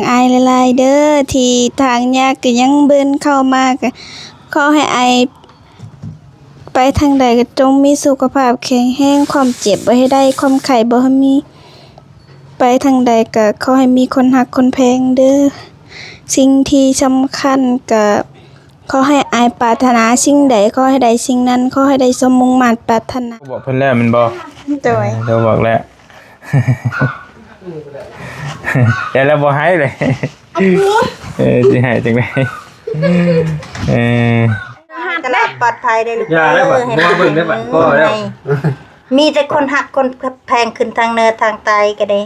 ອ້າຍຫຼາຍໆເດີ້ ທີ່ທາງຍາກກໍຍັງເບິ່ງເຂົ້າມາ ກໍຂໍໃຫ້ອ້າຍໄປທາງໃດກໍຈົ່ງມີສຸຂະພາບແຂງແຮງ ຄວາມເຈັບບໍ່ໃຫ້ໄດ້ ຄວາມໄຂ້ບໍ່ໃຫ້ມີ ໄປທາງໃດກໍຂໍໃຫ້ມີຄົນຮັກຄົນແພງເດີ້ ສິ່ງທີ່ສຳຄັນກໍ ຂໍໃຫ້ອ້າຍປາດຖະໜາສິ່ງໃດ ຂໍໃຫ້ໄດ້ສິ່ງນັ້ນ ຂໍໃຫ້ໄດ້ສົມມຸ່ງມາດປາດຖະໜາ. ບອກເພິ່ນແລ້ວແມ່ນບໍ່? ໂດຍ ເອີ ໂທບອກແລ້ວ ແຕ່ລະບໍ່ໃຫ້ເລີຍ ເອີ ຊິໃຫ້ຈັ່ງໃດ? ເອີ ຕະຫຼາດປອດໄພເດີ້ລູກເອີຍ ເບິ່ງໄດ້ບັດ ພໍແລ້ວ ມີແຕ່ຄົນຮັກຄົນແພງຂຶ້ນທາງເໜືອທາງໃຕ້ກໍໄດ້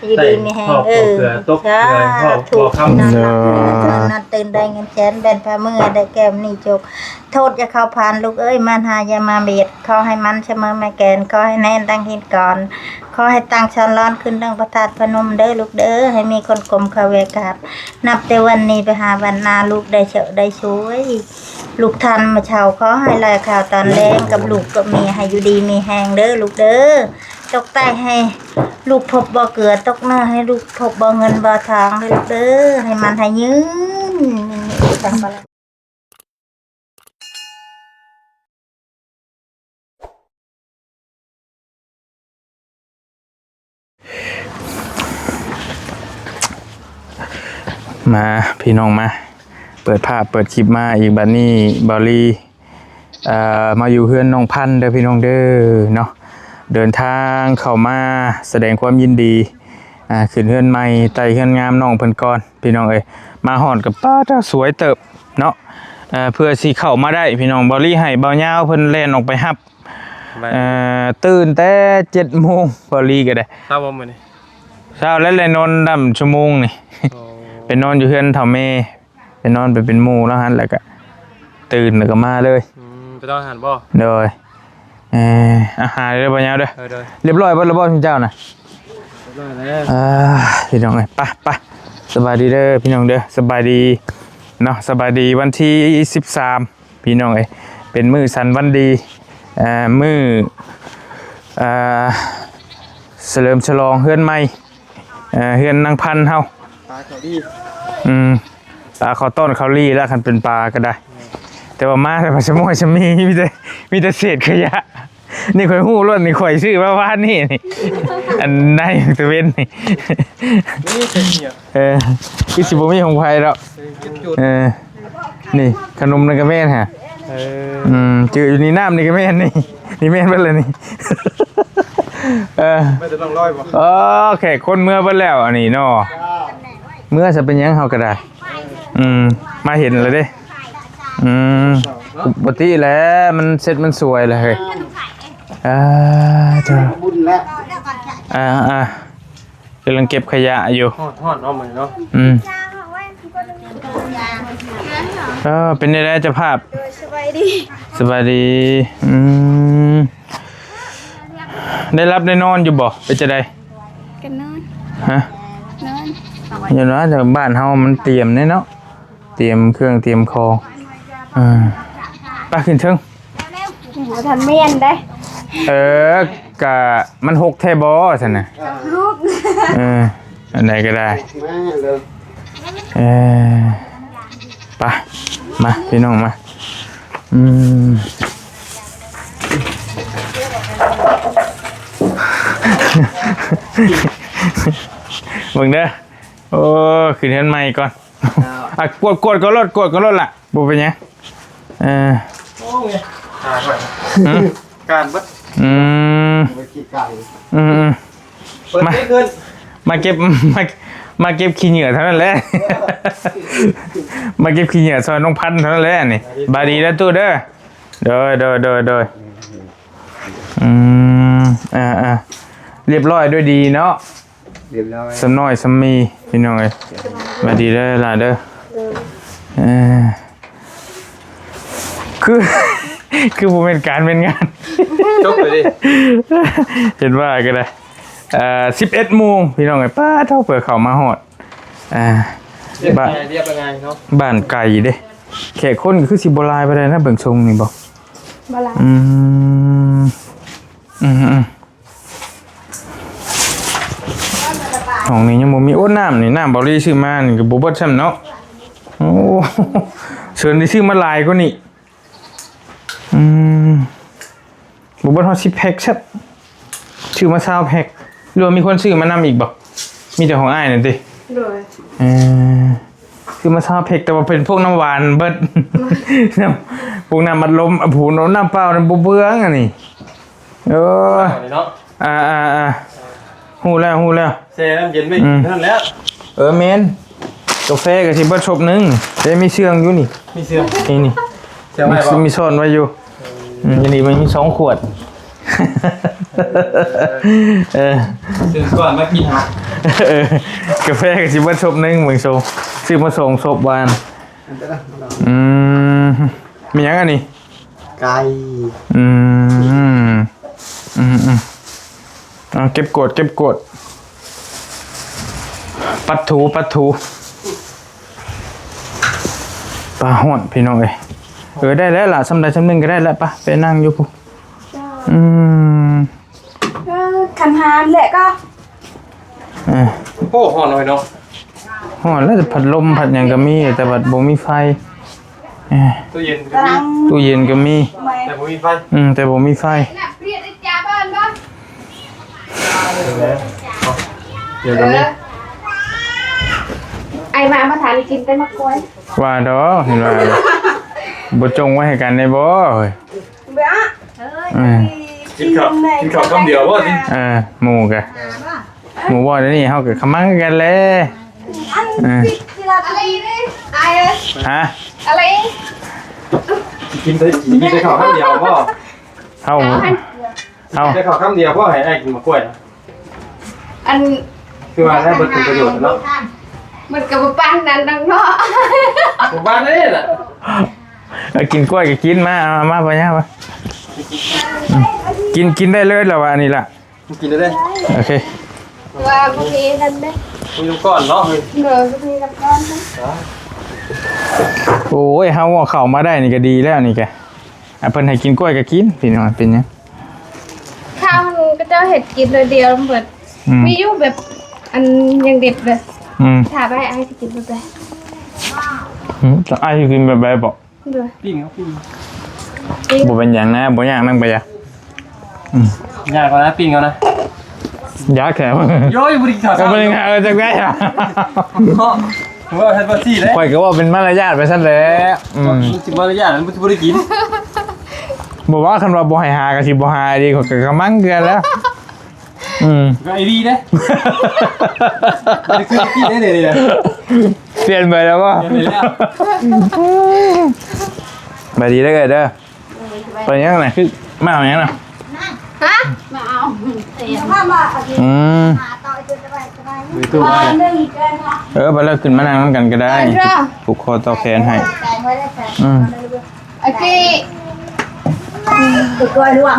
ຢູ່ດີມີແຮງ ເອີ ສາທຸ ນອນຫຼັບຝັນນອນຕື່ນໄດ້ເງິນແສນ ແບນພາເມືອໄດ້ແກ້ວມະນີໂຈກ ໂທດຢ່າເຂົ້າຜ່ານລູກເອີຍ ມານຫາຢ່າມາບຽດ ຂໍໃຫ້ໝັ້ນສະເໝີແມ່ແກ່ນ ຂໍໃຫ້ແໜ້ນດັ່ງຫີນກ້ອນ ຂໍໃຫ້ຕັ້ງສອນລອນຂຶ້ນດັ່ງພະທາດພະນົມເດີ້ລູກເດີ້ ໃຫ້ມີຄົນກົມເຂົ້າແວກາດ ນັບແຕ່ວັນນີ້ໄປຫາວັນໜ້າ ລູກໄດ້ເສີໄດ້ສວຍ ລູກທ່ານມາເຊົ່າ ຂໍໃຫ້ລາຍຂ່າວຕອນແລງກັບລູກກັບເມຍ ໃຫ້ຢູ່ດີມີແຮງເດີ້ລູກເດີ້ ຕົກໃຕ້ໃຫ້ລູກພົບບໍ່ເກືອ ຕົກເໜືອໃຫ້ລູກພົບບໍ່ເງິນບໍ່ທອງເດີ້ລູກເດີ້ ໃຫ້ໝັ້ນໃຫ້ຍືນ. ມາພີ່ນ້ອງມາ ເປີດພາບເປີດຄລິບມາອີກ ບັດນີ້ບ່າວລີ ເອີ ມາຢູ່ເຮືອນນ້ອງພັນເດີ້ພີ່ນ້ອງເດີ້ເນາະ ເດີນທາງເຂົ້າມາສະແດງຄວາມຍິນດີ ອ່າ ຂຶ້ນເຮືອນໃໝ່ ໄຕ່ເຮືອນງາມນ້ອງເພິ່ນກ່ອນ ພີ່ນ້ອງເອີຍ ມາຮອດກໍ ປາດ ສວຍເຕີບເນາະ ເອີ ເພື່ອຊິເຂົ້າມາໄດ້ພີ່ນ້ອງ ບ່າວລີໃຫ້ບ່າວຍາວເພິ່ນແລ່ນອອກໄປຮັບ ແມ່ນ ເອີ ຕື່ນແຕ່ເຈັດໂມງ ບ່າວລີກໍໄດ້ ເຊົ້າບໍ່ມື້ນີ້? ເຊົ້າແລ້ວ ແລ່ນນອນດຳຊົ່ວໂມງນີ້ ໂອ້ ໄປນອນຢູ່ເຮືອນເຖົ້າແມ່ ໄປນອນໄປເປັນໝູ່ລາວຫັ້ນ ແລ້ວກໍຕື່ນ ແລ້ວກໍມາເລີຍ ອືມ ໄປນອນຫັ້ນບໍ່? ໂດຍ ເອີ ອາຫານເດີ້ ບໍ່ຍາວເດີ້ ເອີ ໂດຍ ລຽບຮ້ອຍເບິດແລ້ວບໍ່ ຊຸມເຈົ້ານະ? ລຽບຮ້ອຍແລ້ວ ອ່າ ພີ່ນ້ອງເອີຍ ໄປ ໄປ ສະບາຍດີເດີ້ ພີ່ນ້ອງເດີ້ ສະບາຍດີເນາະ ສະບາຍດີວັນທີສິບສາມ ພີ່ນ້ອງເອີຍ ເປັນມື້ສັນວັນດີ ເອີ ມື້ ເອີ ສະເຫຼີມສະຫຼອງເຮືອນໃໝ່ ເອີ ເຮືອນນາງພັນເຮົາ ປາເຂົາດີ ອືມ ປາເຂົາຕ້ອນເຂົາລີແລ້ວ ຄັນເປັນປາກໍໄດ້ ແຕ່ວ່າມາແລ້ວ ປາສະມ້ອຍສະມີ ມີແຕ່ ມີແຕ່ເສດຂະຫຍະ ນີ້ຂ້ອຍຮູ້ໂລດ ນີ້ຂ້ອຍຊື້ມາວານນີ້ ອັນໃນຕະເວັນນີ້ ນີ້ເສດຂະຫຍະ ເອີ ຄືຊິບໍ່ມີຂອງໃຜດອກ ເອີ ນີ້ຂະໜົມນັ້ນກໍແມ່ນຫາ ເອີ ອືມ ຈື່ຢູ່ນີ້ ນ້ຳນີ້ກໍແມ່ນນີ້ ນີ້ແມ່ນເບິດແລ້ວນີ້ ເອີ ໄປແຕ່ລ່ອງລອຍບໍ່? ເອີ ແຂກຄົນເມືອເບິດແລ້ວ ອັນນີ້ເນາະ ເມືອຊະເປັນຫຍັງເຮົາກໍໄດ້ ອືມ ມາເຫັນແລ້ວເດ້ ອືມ ປົກກະຕິແຫຼະ ມັນເສັດມັນສວຍແຫຼະເຮີ້ຍ ອ່າ ເຈົ້າ ບຸນແລ້ວ ອ່າໆ ກຳລັງເກັບຂະຫຍະຢູ່ ຮ້ອນໆ ເນາະ ມື້ນີ້ເນາະ ອືມ ເອີ ເປັນແນວໃດເຈົ້າພາບ? ໂດຍ ສະບາຍດີ ສະບາຍດີ ອືມ ໄດ້ຫຼັບໄດ້ນອນຢູ່ບໍ່? ເປັນຈັ່ງໃດ? ກໍນອນ ຮະ? ນອນ ຢ່ານອນ ແຕ່ບ້ານເຮົາມັນຕຽມເດ້ເນາະ ຕຽມເຄື່ອງຕຽມຂອງ ເອີ ໄປຂຶ້ນເທິງ ບໍ່ທັນແມ່ນເດ້ ເອີ ກະມັນຫົກແທ້ບໍ່ຊັ້ນນະ ເອີ ອັນໃດກໍໄດ້ ເອີ ໄປ ມາ ພີ່ນ້ອງມາ ອືມ ເບິ່ງເດີ້ ໂອ້ ຂຶ້ນເຮືອນໃໝ່ກ່ອນ ອ່າ ກວດ ກວດກ່ອນໂລດ ກວດກ່ອນໂລດລະ ບໍ່ເປັນຫຍັງ ເອີ ໂອ້ຍ ການເບິດ ອືມ ອືມ ມາ ມາເກັບ ມາ ມາເກັບຂີ້ເຫຍື້ອເທົ່ານັ້ນແຫຼະ ມາເກັບຂີ້ເຫຍື້ອຊ່ອຍນ້ອງພັນເທົ່ານັ້ນແຫຼະນີ້ ສະບາຍດີເດີ້ຕູ້ເດີ້ ໂດຍ ໂດຍ ໂດຍ ໂດຍ ອືມ ອ່າໆ ລຽບຮ້ອຍດ້ວຍດີເນາະ ລຽບຮ້ອຍ ສ່ຳນ້ອຍສ່ຳມີ ພີ່ນ້ອງເອີຍ ສະບາຍດີເດີ້ຫຼານເດີ້ ເອີ ຄື ຄືບໍ່ແມ່ນການແມ່ນງານ ຈົບເລີຍເດ້ ເຫັນວ່າກໍໄດ້ ເອີ ສິບເອັດໂມງ ພີ່ນ້ອງເອີຍ ປ້າດ ເທົ່າເພື່ອເຂົ້າມາຮອດ ອ່າ ເຮັດ ບ້ານ ງ່າຍ ລຽບງ່າຍເນາະ ບ້ານໄກເດ້ ແຂກຄົນກໍຄືຊິບໍ່ຫຼາຍປານໃດນະ ເບິ່ງຊົງນີ້ບໍ່ ບໍ່ຫຼາຍ ອືມ ອືມໆ ນ້ອງນີ້ຍັງບໍ່ມີ. ໂອ້ ນ້ຳນີ້ ນ້ຳເບົາລີຊື້ມານີ້ກໍບໍ່ເບິດຊ້ຳເນາະ. ໂອ້ ເຊີນໄດ້ຊື້ມາຫຼາຍກວ່ານີ້. ອືມ ບໍ່ເບິດຮອດສິບແພັກຊ້ຳ. ຊື້ມາຊາວແພັກ. ຫຼືວ່າມີຄົນຊື້ມານຳອີກບໍ່? ມີແຕ່ຂອງອ້າຍນັ້ນຕິ? ໂດຍ. ເອີ ຊື້ມາຊາວແພັກ ແຕ່ວ່າເປັນພວກນ້ຳຫວານເບິດ. ພວກນ້ຳອັດລົມ ອາ ຜູ້ນ້ຳເປົ່ານັ້ນບໍ່ເບືອງອັນນີ້. ເອີ ເນາະ. ອ່າໆໆ ຮູ້ແລ້ວ ຮູ້ແລ້ວ. ແຊ່ນ້ຳເຢັນໄວ້ ອືມ ນັ້ນແຫຼະ. ເອີ ແມ່ນ. ກາແຟກໍຊິເບິດສົບໜຶ່ງ. ແຕ່ມີເຊື່ອງຢູ່ນີ້. ມີເຊື່ອງ ນີ້ໆ. ເຊື່ອງໄວ້ບໍ່? ມີ ມີຊ້ອນໄວ້ຢູ່. ອືມ ອັນນີ້ມັນມີສອງຂວດ. ເອີ ເອີ ຊື້ກ່ອນມາກິນເນາະ. ເອີ ກາແຟກໍຊິເບິດສົບໜຶ່ງ ເບິ່ງໂຊ ຊື້ມາສອງສົບວານ. ອືມ ມີຫຍັງອັນນີ້? ໄກ່. ອືມ ອືມໆ ເອົາ ເກັບກວາດ ເກັບກວາດ. ປັດຖູ ປັດຖູ. ປາ ຮ້ອນພີ່ນ້ອງເອີຍ. ເອີ ໄດ້ແລ້ວລະ ສ່ຳໃດສ່ຳໜຶ່ງກໍໄດ້ລະ. ໄປ ໄປນັ່ງຢູ່ພຸ້ນ. ເຈົ້າ. ອືມ ເອີ ຄັນຫາແຫຼະກໍ ເອີ ໂອ້ ຮ້ອນເນາະ. ຮ້ອນແລ້ວ ພັດລົມພັດຫຍັງກໍມີ ແຕ່ວ່າບໍ່ມີໄຟ. ເອີ ຕູ້ເຢັນກໍມີ ຕູ້ເຢັນກໍມີ ແຕ່ບໍ່ມີໄຟ. ອືມ ແຕ່ບໍ່ມີໄຟ. ດຽວກໍມີ. ເອີ ໄອ້ມາ ມາທານກິນແຕ່ໝາກກ້ວຍ. ວ່າດອກ ເຫັນວ່າ ບໍ່ຈົ່ງໄວ້ໃຫ້ກັນໄດ້ບໍ່ເຮີ້ຍ? ເອີ ເອີ ກິນເຂົ້າ ກິນເຂົ້າຄຳດຽວບໍ່ຕິ? ເອີ ໝູ່ກະ ໝູ່ບໍ່ ດຽວນີ້ເຮົາກະຂະມັງຄືກັນແຫຼະ. ອັນ ເອີ ກິນລາຕີເດ້ ອ້າຍເອີຍ. ຮະ? ອະໄລ? ກິນແຕ່ ກິນແຕ່ເຂົ້າຄຳດຽວບໍ່? ເຮົາ ເອົາ ແຕ່ເຂົ້າຄຳດຽວພໍໃຫ້ອ້າຍກິນໝາກກ້ວຍນະ. ອັນ ຄືວ່າແລ້ວ ເບິດຜົນປະໂຫຍດເນາະ. ມັນກໍບໍ່ປານນັ້ນດອກເນາະ. ບໍ່ປານນີ້ລະ. ເອົາ ກິນກ້ວຍກໍກິນ ມາ ເອົາມາ ໄປຫຍັງວະ. ອືມ ກິນ ກິນໄດ້ເລີຍລະວ່າ ອັນນີ້ລະ ກິນໄດ້ເລີຍ. ໂອເຄ ວ່າບໍ່ມີນັ້ນເດ້ ມີນ້ຳກ້ອນເນາະ. ເອີ ບໍ່ມີນ້ຳກ້ອນ. ໂອ້ຍ ເຮົາເຂົ້າມາໄດ້ນີ້ກໍດີແລ້ວນີ້ກະ. ອ່ະ ເພິ່ນໃຫ້ກິນກ້ວຍກໍກິນ ພີ່ນ້ອງ ເປັນຫຍັງ? ເຂົ້າຫັ້ນເຂົາເຈົ້າເຮັດກິນໜ້ອຍດຽວເບິດ. ອືມ ມີຢູ່ແບບອັນຍັງດິບເລີຍ. ອືມ ຖ້າໄວ້ອ້າຍຊິກິນແບບໃດ? ອືມ ອ້າຍຊິກິນແບບໃດບໍ? ໂດຍ ປີ້ງເອົາ ປີ້ງ ປີ້ງ ບໍ່ເປັນຫຍັງນະ ບໍ່ຍາກນຳປະຢາ. ອືມ ຍາກແລ້ວນະ ປີ້ງເອົານະ. ຢາກແທ້. ໂອ້ຍ ບໍ່ໄດ້ກິນເຂົ້າເຊົ້າ ເອີ ຈັກໄດ້ອະ. ເນາະ ເວົ້າໃຫ້ບໍ່ຊີ້ເດ້ ຂ້ອຍກໍເວົ້າເປັນມາລະຍາດໄປຊັ້ນແຫຼະ. ອືມ ມັນຊິມາລະຍາດ ມັນຊິບໍ່ໄດ້ກິນ. ບໍ່ວ່າ ຄັນວ່າບໍ່ໃຫ້ຫາກໍຊິບໍ່ຫາເດ້ ຂ້ອຍກໍກະມັງເກືອແລ້ວ. ອືມ ກໍໄອ້ດີເດ້ ບໍ່ໄດ້ຄືກີ້ເດ້. ປ່ຽນໄປແລ້ວບໍ່? ປ່ຽນໄປແລ້ວ. ໄປດີເດີເອື້ອຍເດີ. ໄປຫຍັງນະ? ຄືມາເອົາຫຍັງນະ? ຮະ? ມາເອົາ ອືມ ເອີ ໄປແລ້ວຂຶ້ນມານັ່ງນຳກັນກໍໄດ້ ຜູກຄໍຕໍ່ແຂນໃຫ້. ອືມ ໂອເຄ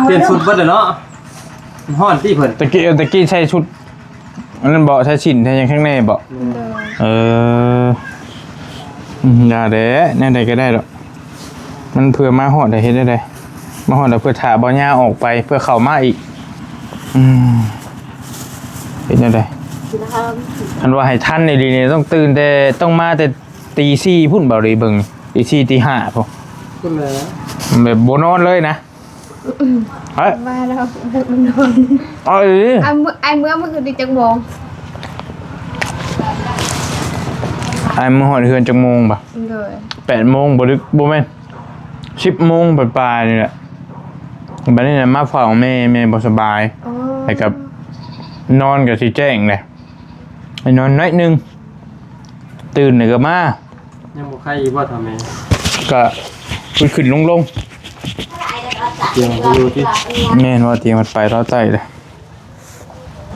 ປ່ຽນຊຸດເບິດແລ້ວເນາະ. ຮ້ອນຕິເພິ່ນ ຕະກີ້ ຕະກີ້ໃສ່ຊຸດ ອັນນັ້ນບໍ່ ໃສ່ສິ້ນ ໃສ່ຫຍັງຂ້າງໃນບໍ່? ໂດຍ ເອີ ອືມ ຢ່າແດ່ ແນວໃດກໍໄດ້ດອກ ມັນເພື່ອມາຮອດ ໄດ້ເຮັດແນວໃດ ມາຮອດແລ້ວ ເພື່ອຖ້າບໍ່ຍາວອອກໄປ ເພື່ອເຂົ້າມາອີກ. ອືມ ເຮັດແນວໃດ ຄັນວ່າໃຫ້ທັນອີ່ຫຼີນີ້ ຕ້ອງຕື່ນແຕ່ ຕ້ອງມາແຕ່ຕີສີ່ພຸ້ນ ເບົາດີເບິ່ງ ຕີສີ່ ຕີຫ້າພຸ້ນ ພຸ້ນແຫຼະ ແບບບໍ່ນອນເລີຍນະ. ເອີ ມາແລ້ວ ເອີ ອ້າຍເມືອ ອ້າຍເມືອມື້ຄືນນີ້ຈັກໂມງ? ອ້າຍມາຮອດເຮືອນຈັກໂມງບະ? ໂດຍ ແປດໂມງບໍ່ດຶກ ບໍ່ແມ່ນ ສິບໂມງປາຍໆນີ້ແຫຼະ. ບັດນີ້ນະ ມາເຝົ້າແມ່ ແມ່ບໍ່ສະບາຍ ອໍ ແລ້ວກໍນອນກໍຊິແຈ້ງແຫຼະ ໄປນອນໜ້ອຍໜຶ່ງ ຕື່ນແລ້ວກໍມາ. ຍັງບໍ່ໄຄອີກບໍ່ ຖ້າແມ່? ກະຂຶ້ນໆລົງໆ ຕຽງຢູ່ຕິ? ແມ່ນວ່າຕຽງມັນໄປລາວໃຕ້ເດ້.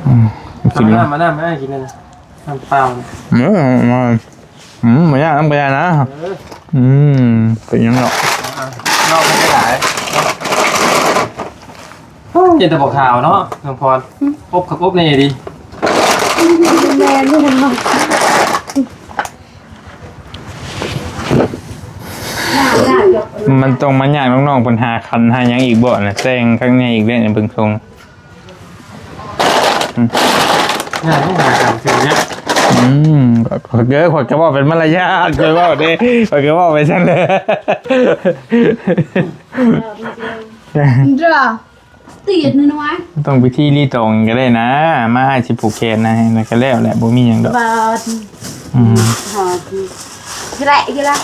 ອືມ ກິນ ມາ ນ້ຳ ມາ ນ້ຳ ມາກິນນ້ຳ ນ້ຳເປົ່າ. ເອີ ມາ ອືມ ບໍ່ຍາກ ນ້ຳບໍ່ຍາກນະ. ເອີ ອືມ ເປັນຫຍັງດອກ ເນາະ ບໍ່ໄດ້ຫຼາຍ. ໂອ້ ເຢັນແຕ່ບໍ່ຂາວເນາະ ນ້ອງພອນ. ອືມ ອົບຄັກອົບແນ່ດີ. ແມ່ນຢູ່ນຳ. ມັນຕ້ອງມາຍາກນ້ອງໆເພິ່ນຫາຂັນຫາຫຍັງອີກບໍ່ນະ ແຕ່ງຄັກແນ່ອີກເດ້ ເບິ່ງຊົງ. ອືມ ຍາກເດ້ ຫາການຊື້ຍາກ. ອືມ ຂ້ອຍ ຂ້ອຍກໍເວົ້າເປັນມາລະຍາດ ຂ້ອຍເວົ້າເດ້ ຂ້ອຍກໍເວົ້າໄປຊັ້ນແຫຼະ. ເດີ ຕີດນ້ອຍໆ ຕ້ອງພິທີລີຕອງກໍໄດ້ນະ ມາອ້າຍຊິຜູກແຂນໃຫ້ ແລ້ວກໍແລ້ວແຫຼະ ບໍ່ມີຫຍັງດອກ. ບາດ ອືມ ຮອດ ກິນແຫຼະ ກິນແຫຼະ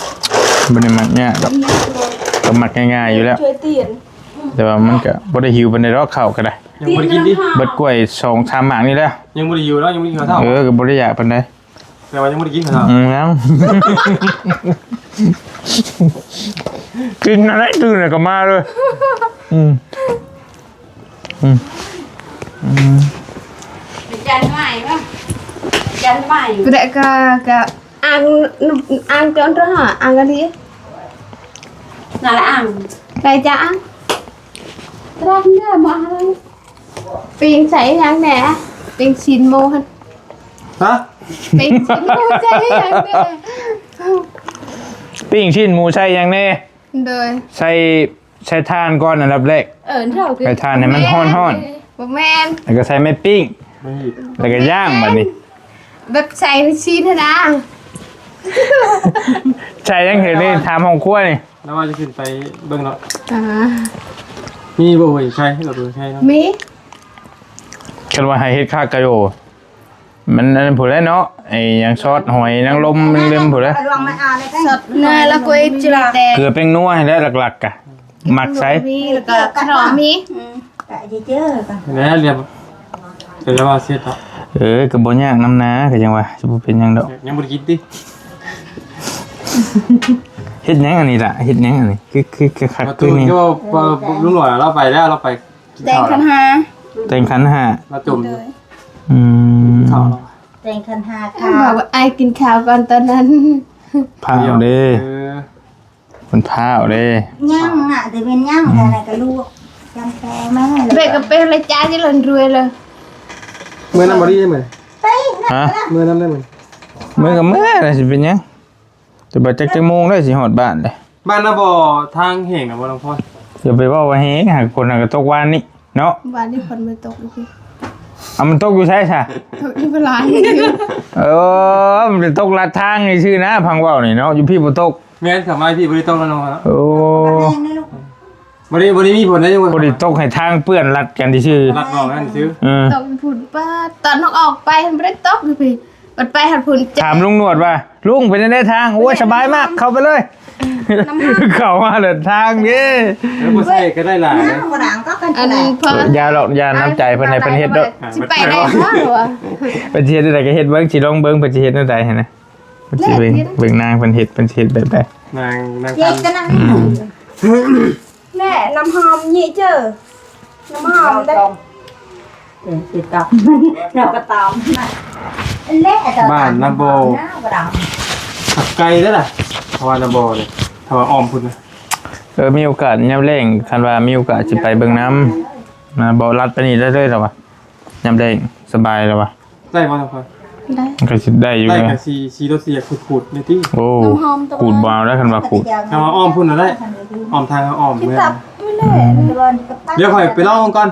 ບໍ່ໄດ້ມັກຍາກດອກ ກໍມັກງ່າຍໆຢູ່ແລ້ວ ຊ່ວຍຕີນ ແຕ່ວ່າມັນກໍບໍ່ໄດ້ຫິວປານໃດດອກ ເຂົ້າກໍໄດ້. ຍັງບໍ່ໄດ້ກິນຕິ? ເບິດກ້ວຍສອງສາມໝາກນີ້ແຫຼະ ຍັງບໍ່ໄດ້ຫິວເນາະ ຍັງບໍ່ໄດ້ກິນເຂົ້າເຊົ້າ. ເອີ ກໍບໍ່ໄດ້ຢາກປານໃດ ແຕ່ວ່າຍັງບໍ່ໄດ້ກິນເຂົ້າເຊົ້າ. ອືມ ຍັງ ກິນອັນໃດຕື່ນແລ້ວກໍມາເລີຍ. ອືມ ອືມ ອືມ ຈານໃໝ່ບໍ່ ຈານໃໝ່ ກໍໄດ້ ກໍ ກໍ ອ່າງ ອ່າງຈົນຕົວະ ອ່າງອັນນີ້ ນັ້ນລະອ່າງ ໄປຈ້າອ່າງ ຕະຫຼາດເດີ ມາຫາ ປີ້ງໃສ່ຫຍັງແດ່? ປີ້ງຊີ້ນໝູຫັ້ນ. ຮະ? ປີ້ງຊີ້ນໝູໃສ່ຫຍັງແດ່? ປີ້ງຊີ້ນໝູໃສ່ຫຍັງແດ່? ໂດຍ ໃສ່ ໃສ່ຖ່ານກ່ອນອັນດັບແລກ. ເອີ ເທົ່າ ໃຫ້ຖ່ານໃຫ້ມັນຮ້ອນໆ ບໍ່ແມ່ນ ແລ້ວກໍໃສ່ໄມ້ປີ້ງ ແລ້ວກໍຍ່າງບາດນີ້ ແບບໃສ່ຊີ້ນຫັ້ນນະ. ໃສ່ຫຍັງເຫັນນີ້ ຖາມຫ້ອງຄົວນີ້. ລາວວ່າຈະຂຶ້ນໄປເບິ່ງເນາະ. ອ່າ ມີບໍ່ເວີຍໄຊ? ເອີ ເວີຍໄຊເນາະ ມີ. ຄັນວ່າໃຫ້ເຮັດຄາກະໂດ ມັນອັນນັ້ນພຸ້ນແຫຼະເນາະ ໄອ້ຫຍັງ ຊອດຫອຍນາງລົມ ນາງເລັມພຸ້ນແຫຼະ ຊອດເນື້ອ ແລ້ວກໍເກືອແປ້ງນົວຫັ້ນແຫຼະ ຫຼັກໆ ກະມັກໃສ່ ມີ ແລ້ວກໍຂະໜອມມີ. ອືມ ກະເຈີກັນ ແລ້ວລຽບ ແລ້ວວ່າເສັດເນາະ. ເອີ ກໍບໍ່ຍາກນຳນາ ກໍຍັງວ່າຊິບໍ່ເປັນຫຍັງດອກ. ຍັງບໍ່ໄດ້ກິນຕິ? ເຮັດຫຍັງອັນນີ້ລະ? ເຮັດຫຍັງອັນນີ້? ຄື ຄື ຄືຄັກຄືນີ້ ຄືວ່າ ວ່າລຸງຫຼວງລາວໄປແລ້ວ ລາວໄປ ແຕ່ງຂັນຫ້າ ແຕ່ງຂັນຫ້າ ລາວຈົ່ມຢູ່. ອືມ ເຂົ້າແລ້ວ ແຕ່ງຂັນຫ້າ ເອີ ຂ້າວ ບອກວ່າອ້າຍກິນຂ້າວກ່ອນຕອນນັ້ນ ພ້າວເດ້. ເອີ ມັນພ້າວເດ້ ຍັງນະ ແຕ່ແມ່ນຍັງ ອືມ ແລ້ວກໍລວກ ຈຳແຊມາ ເບກກໍເປັນລະຈານຢູ່ລະລວຍເລີຍ. ເມືອນຳບໍ່ດີມື້ ໄປນະ ຮະ ເມືອນຳໄດ້ມື້ ເມືອນກໍເມືອນະ ຊິເປັນຫຍັງ? ແຕ່ວ່າຈັກ ຈັກໂມງແລ້ວຊິຮອດບ້ານເດ້. ບ້ານນະບໍ່ ທາງແຫ້ງນະບໍ່ ນ້ອງພອນ? ຢ່າໄປເວົ້າວ່າແຫ້ງ ຫາກຝົນຫາກະຕົກວານນີ້ເນາະ. ວານນີ້ຝົນບໍ່ຕົກຢູ່ພີ້. ເອົາ ມັນຕົກຢູ່ໃສຊະ? ຕົກຢູ່ພະລານ. ເອີ ມັນຕົກລັດທາງຊື່ໆນະ ພັງເວົ້ານີ້ເນາະ ຢູ່ພີ້ບໍ່ຕົກ. ແມ່ນ ສະໄໝພີ້ບໍ່ໄດ້ຕົກແລ້ວເນາະ. ໂອ້ ບໍ່ໄດ້ ບໍ່ໄດ້ມີຜົນໄດ້ ບໍ່ໄດ້ຕົກໃຫ້ທາງເປື້ອນລັດກັນຊື່ໆ ລັດອອກນັ້ນຊື່. ເອີ ຕົກພຸ້ນ ປ້າ ຕອນນ້ອງອອກໄປມັນບໍ່ໄດ້ຕົກຢູ່ພີ້. ບັດໄປຮອດພຸ້ນ ຖາມລຸງໜວດວ່າ ລຸງເປັນຈັ່ງໃດທາງ? ໂອ້ຍ ສະບາຍມາກ ເຂົ້າໄປເລີຍ. ເຂົ້າມາເລີຍທາງເດ້ ເອີ ບໍ່ໃສ່ກໍໄດ້ຫຼາຍ ອັນ ຢ່າດອກ ຢ່ານ້ຳໃຈເພິ່ນ ໃຫ້ເພິ່ນເຮັດເດີ. ຊິໄປໄດ້ບໍ່ວະ? ເພິ່ນຊິເຮັດແນວໃດກໍເຮັດເບິ່ງ ຊິລອງເບິ່ງເພິ່ນຊິເຮັດແນວໃດຫັ້ນນະ. ເພິ່ນຊິເບິ່ງ ເບິ່ງນາງເພິ່ນເຮັດ ເພິ່ນຊິເຮັດແບບໃດ. ນາງ ນາງ ເຮັດກັນນະ. ອືມ ແນ່ ນ້ຳຫອມນີ້ເຈີ ນ້ຳຫອມເດ້. ເອີ ຕິດກັບ ແລ້ວກໍຕາມນະ ແຫຼະ ບ້ານນາບໍ່ ຜັກໄກ່ເດ້ລະ ເພາະວ່ານາບໍ່ນີ້ ຖ້າວ່າອ້ອມພຸ້ນນະ. ເອີ ມີໂອກາດຍາມແລງ ຄັນວ່າມີໂອກາດຊິໄປເບິ່ງນຳນະ. ບໍ່ ລັດໄປນີ້ໄດ້ເລີຍລະວ່າ ຍາມແລງສະບາຍລະວ່າ. ໄດ້ບໍ່ ນ້ອງພອຍ? ໄດ້ ມັນກໍຊິໄດ້ຢູ່ ໄດ້ ນະ ກໍຊິ ຊິລົດຊິຢາກຂູດໆ ນີ້ຕິ. ໂອ້ ຂູດບໍ່ເອົາໄດ້ ຄັນວ່າຂູດ ຄັນວ່າອ້ອມພຸ້ນນະໄດ້ ອ້ອມທາງອ້ອມ ຊິຕັບໄປເລີຍ. ດຽວຂ້ອຍໄປລອງເບິ່ງກ່ອນ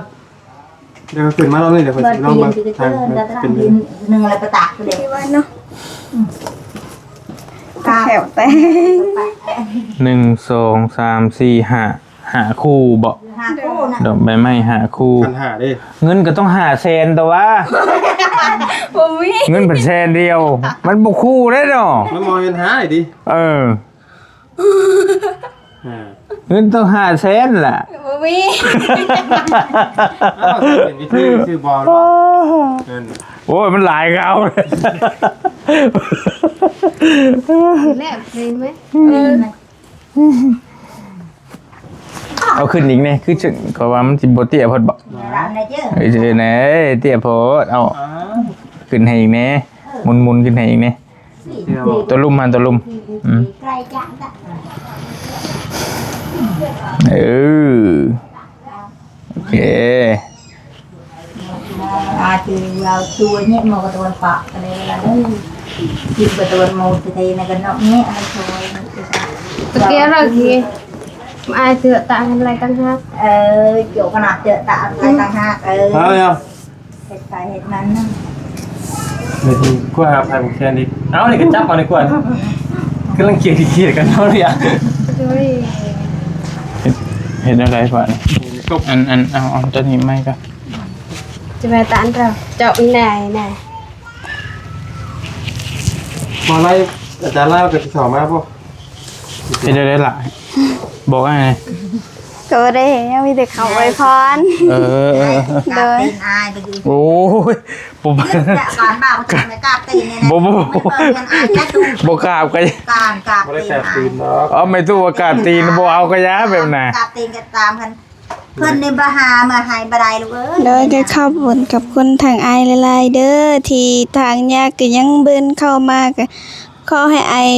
ດຽວຂ້ອຍຂຶ້ນມາລອບນີ້ ດຽວຂ້ອຍຊິລອງເບິ່ງ ທາງເປັນໜຶ່ງລະປະຕາກເລີຍເນາະ. ແຖວແຕງ ໜຶ່ງ ສອງ ສາມ ສີ່ ຫ້າ ຫ້າຄູ່ເບາະ ຫ້າຄູ່ນະ ດອກໃບໄມ້ຫ້າຄູ່ ຄັນຫ້າເດ້ ເງິນກໍຕ້ອງຫ້າແສນຕົວະ ບໍ່ມີ ເງິນເປັນແສນດຽວ ມັນບໍ່ຄູ່ເດ້ເນາະ ມັນບໍ່ແມ່ນຫ້າເດ້. ເອີ ເງິນຕ້ອງຫ້າແສນລະ ບໍ່ມີ ເປັນວິທີຊື້ບໍ່ເນາະ ເງິນ ໂອ້ຍ ມັນຫຼາຍກວ່າເຮົາ ແລກເລີຍໄໝ? ເອີ ເອົາຂຶ້ນອີກແດ່ ຄື ເພາະວ່າມັນຊິບໍ່ເຕ້ຍໂພດເບາະ ເອີ ເອີ ແນ່ ເຕ້ຍໂພດ ເອົາ ຂຶ້ນໃຫ້ອີກແດ່ ໝຸນໆ ຂຶ້ນໃຫ້ອີກແດ່ ຕົວລຸ່ມຫັ້ນ ຕົວລຸ່ມ ອືມ ເອີ ໂອເຄ. ອາ ຄືເຮົາຊ່ວຍເນາະ ໝໍກະຕວນປະກະເລີຍລະເດີ ກິນກະຕວນໝົດຊິເທນະກະເນາະ ເນາະ ຕະເກຍລະກີ ອາຍເສືອຕາກໃຫ້ລາຍຕ່າງຫາກ ເອີ ໂຈກະນະເສືອຕາກໃຫ້ລາຍຕ່າງຫາກ ເອີ ເຮັດໄປເຮັດມັນນະ ເລີຍຊິກົວຫາໃຜບໍ່ແຄນອີກ. ເອົ້າ ນີ້ກໍຈັບເອົາດີກວ່າ ກຳລັງກຽດ ກຽດກັນເນາະເລີຍ. ໂດຍ ເຮັດ ເຮັດແນວໃດບາດນີ້? ອັນ ອັນ ເອົາ ເອົາຕົວນີ້ໃໝ່ກ່ອນ. ຈະມາຕານເຈົ້າ ເຈາະແນ່ແນ່ ບໍ່ໄດ້ ອາຈານລາວກໍຊິເຂົ້າມາບໍ່? ເຮັດໄດ້ຫຼາຍ ບອກອ້າຍແດ່. ກໍບໍ່ໄດ້ເຮັດຫຍັງ ມີແຕ່ເຂົ້າອວຍພອນ. ເອີ ເອີ ເອີ ໂດຍ ໂອ້ຍ ບໍ່ ການບາບ ກາບຕີນນີ້ນະ ບໍ່ ບໍ່ ບໍ່ ບໍ່ກາບກໍ ກາບ ກາບຕີນ ບໍ່ໄດ້ກາບຕີນດອກ. ອໍ ແມ່ຕູ້ວ່າກາບຕີນ ບໍ່ເອົາກໍຢ່າ ແບບນັ້ນ ກາບຕີນກໍຕາມກັນ. ເພິ່ນນີ້ບໍ່ຫາມາໃຫ້ບໍ່ໄດ້ລູກເອີຍ. ໂດຍ ກໍຂອບຄຸນ ຂອບຄຸນທາງອ້າຍຫຼາຍໆເດີ ທີ່ທາງຍາກກໍຍັງເບິ່ງເຂົ້າມາ ກໍຂໍໃຫ້ອ້າຍ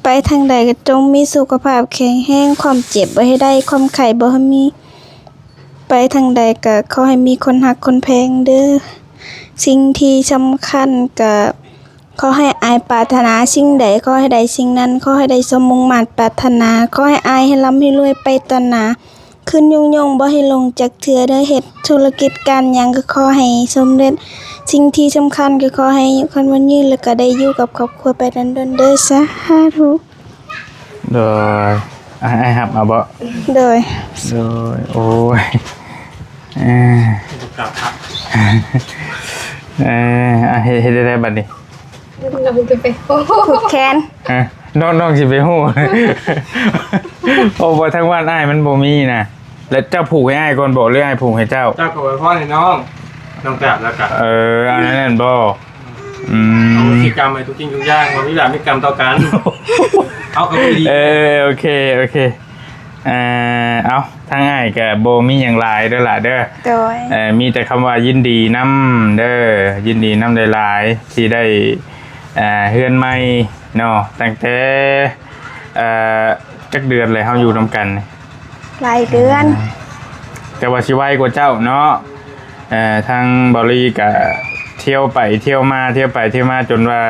ໄປທາງໃດກໍຈົ່ງມີສຸຂະພາບແຂງແຮງ, ຄວາມເຈັບບໍ່ໃຫ້ໄດ້, ຄວາມໄຂ້ບໍ່ໃຫ້ມີ, ໄປທາງໃດກໍຂໍໃຫ້ມີຄົນຮັກຄົນແພງເດີ. ສິ່ງທີ່ສຳຄັນກໍ ຂໍໃຫ້ອ້າຍປາດຖະໜາສິ່ງໃດ ຂໍໃຫ້ໄດ້ສິ່ງນັ້ນ, ຂໍໃຫ້ໄດ້ສົມມຸ່ງມາດປາດຖະໜາ, ຂໍໃຫ້ອ້າຍໃຫ້ລ່ຳໃຫ້ລວຍໄປຕາໜ້າ, ຂຶ້ນຍົງໆ ບໍ່ໃຫ້ລົງຈັກເທື່ອເດີ. ເຮັດທຸລະກິດການຫຍັງກໍຂໍໃຫ້ສຳເລັດ, ສິ່ງທີ່ສຳຄັນກໍຂໍໃຫ້ອາຍຸໝັ້ນຂວັນຍືນ ແລ້ວກໍໄດ້ຢູ່ກັບຄອບຄົວໄປດົນໆເດີ. ສາທຸ. ໂດຍ ອ້າຍ ອ້າຍຮັບເອົາບໍ່? ໂດຍ ໂດຍ ໂອ້ຍ ເອີ ເອີ ອ່ະ ເຮັດ ເຮັດໄດ້ບັດນີ້? ນ້ອງຈະໄປ ຜູກແຂນ ຮະ ນ້ອງ ນ້ອງຊິໄປຮູ້ ໂອ້ ບໍ່ ທາງບ້ານອ້າຍມັນບໍ່ມີນະ. ແລ້ວເຈົ້າຜູກໃຫ້ອ້າຍກ່ອນບໍ ຫຼືອ້າຍຜູກໃຫ້ເຈົ້າ? ເຈົ້າກໍອວຍພອນໃຫ້ນ້ອງ ນ້ອງກາບແລ້ວກະ ເອີ ອັນນັ້ນແມ່ນບໍ່? ອືມ ອະໂຫສິກຳໃຫ້ທຸກສິ່ງທຸກຢ່າງ ບໍ່ມີບາບມີກຳຕໍ່ກັນ. ເອົາກໍບໍ່ດີ. ເອີ ໂອເຄ ໂອເຄ. ເອີ ເອົາ ທາງອ້າຍກໍບໍ່ມີຫຍັງຫຼາຍເດີຫຼະເດີ. ໂດຍ ເອີ ມີແຕ່ຄຳວ່າຍິນດີນຳເດີ ຍິນດີນຳຫຼາຍໆ ທີ່ໄດ້ ເອີ ເຮືອນໃໝ່ເນາະ. ຕັ້ງແຕ່ ເອີ ຈັກເດືອນແລ້ວເຮົາຢູ່ນຳກັນ? ຫຼາຍເດືອນ ແຕ່ວ່າຊິໄວກວ່າເຈົ້າເນາະ. ເອີ ທາງເບົາລີກະທ່ຽວໄປທ່ຽວມາ ທ່ຽວໄປທ່ຽວມາ ຈົນວ່າ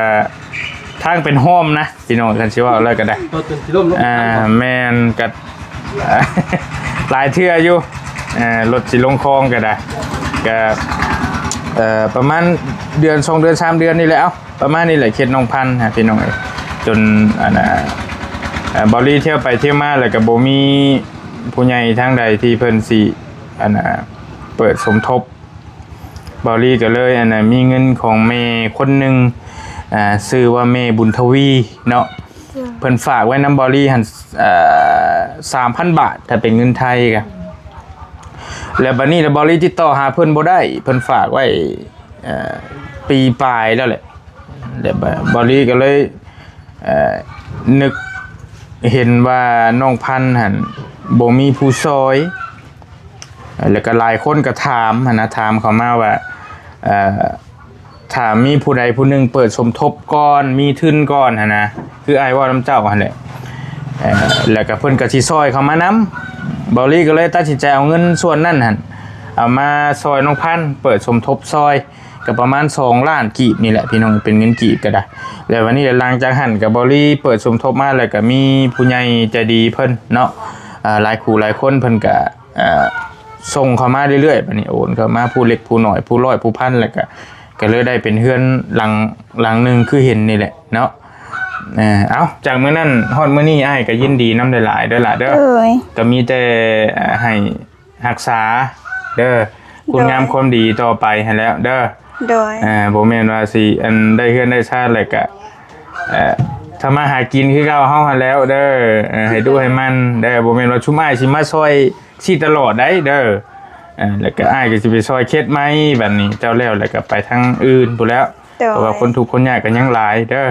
ທາງເປັນຮ່ອມນະ ພີ່ນ້ອງ ຄັນຊິເວົ້າແລ້ວກໍໄດ້. ລົດຈົນຊິລົ້ມລົງ ອ່າ ແມ່ນ ກໍ ຫຼາຍເທື່ອຢູ່ ເອີ ລົດຊິລົງຄອງກໍໄດ້ ກໍ ເອີ ປະມານເດືອນ ສອງເດືອນ ສາມເດືອນນີ້ແຫຼະ. ເອົ້າ ປະມານນີ້ແຫຼະ ເຂດໜອງພັນ ພີ່ນ້ອງເອີຍ. ຈົນ ອັນ ເອີ ເບົາລີທ່ຽວໄປທ່ຽວມາ ແລ້ວກໍບໍ່ມີຜູ້ໃຫຍ່ທາງໃດທີ່ເພິ່ນຊິ ອັນ ເປີດສົມທົບ. ເບົາລີກໍເລີຍ ອັນ ມີເງິນຂອງແມ່ຄົນໜຶ່ງ ອ່າ ຊື່ວ່າແມ່ບຸນທະວີເນາະ. ເຈົ້າ ເພິ່ນຝາກໄວ້ນຳເບົາລີຫັ້ນ ເອີ ສາມພັນບາດ ຖ້າເປັນເງິນໄທກະ. ແລ້ວບັດນີ້ລະເບົາລີຕິດຕໍ່ຫາເພິ່ນບໍ່ໄດ້ ເພິ່ນຝາກໄວ້ ເອີ ປີປາຍແລ້ວແຫຼະ. ແລ້ວບ- ເບົາລີກໍເລີຍ ເອີ ນຶກເຫັນວ່ານ້ອງພັນຫັ້ນບໍ່ມີຜູ້ຊ່ອຍ ແລ້ວກໍຫຼາຍຄົນກໍຖາມຫັ້ນນະ ຖາມເຂົ້າມາວ່າ ເອີ ຖ້າມີຜູ້ໃດຜູ້ໜຶ່ງເປີດສົມທົບກ່ອນ ມີທຶນກ່ອນຫັ້ນນະ ຄືອ້າຍເວົ້ານຳເຈົ້າຫັ້ນແຫຼະ ເອີ ແລ້ວກໍເພິ່ນກໍຊິຊ່ອຍເຂົ້າມານຳ. ເບົາລີກໍເລີຍຕັດສິນໃຈເອົາເງິນສ່ວນນັ້ນຫັ້ນ ເອົາມາຊ່ອຍນ້ອງພັນ ເປີດສົມທົບຊ່ອຍ ກໍປະມານສອງລ້ານກີບນີ້ແຫຼະ ພີ່ນ້ອງ ເປັນເງິນກີບກໍໄດ້. ແລ້ວວັນນີ້ ຫຼັງຈາກຫັ້ນກໍເບົາລີເປີດສົມທົບມາ ແລ້ວກໍມີຜູ້ໃຫຍ່ໃຈດີເພິ່ນເນາະ ເອີ ຫຼາຍຄູ່ຫຼາຍຄົນ ເພິ່ນກໍ ເອີ ສົ່ງເຂົ້າມາເລື້ອຍໆ ບັດນີ້ໂອນເຂົ້າມາຜູ້ເລັກຜູ້ນ້ອຍ ຜູ້ຮ້ອຍຜູ້ພັນ ແລ້ວກໍ ກໍເລີຍໄດ້ເປັນເຮືອນຫຼັງ ຫຼັງໜຶ່ງຄືເຫັນນີ້ແຫຼະເນາະ. ເອີ ເອົ້າ ຈາກມື້ນັ້ນຮອດມື້ນີ້ ອ້າຍກໍຍິນດີນຳຫຼາຍໆເດີຫຼະເດີ. ໂດຍ ກໍມີແຕ່ ເອີ ໃຫ້ຮັກສາເດີ ຄຸນງາມຄວາມດີຕໍ່ໄປຫັ້ນແຫຼະເດີ. ໂດຍ ເອີ ບໍ່ແມ່ນວ່າຊິ ອັນ ໄດ້ເຮືອນໄດ້ຊານແລ້ວກະ ເອີ ທຳມາຫາກິນຄືເກົ່າເຮົາຫັ້ນແຫຼະເດີ. ເອີ ໃຫ້ດຸໃຫ້ໝັ່ນເດີ ບໍ່ແມ່ນວ່າຊຸມອ້າຍຊິມາຊ່ອຍຊິຕະຫຼອດໄດ໋ເດີ. ເອີ ແລ້ວກະອ້າຍກໍຊິໄປຊ່ອຍເຂດໃໝ່ ບັດນີ້ເຈົ້າແລ້ວ ແລ້ວກະໄປທາງອື່ນພຸ້ນແຫຼະ. ໂດຍ ເພາະວ່າຄົນທຸກຄົນຍາກກໍຍັງຫຼາຍເດີ.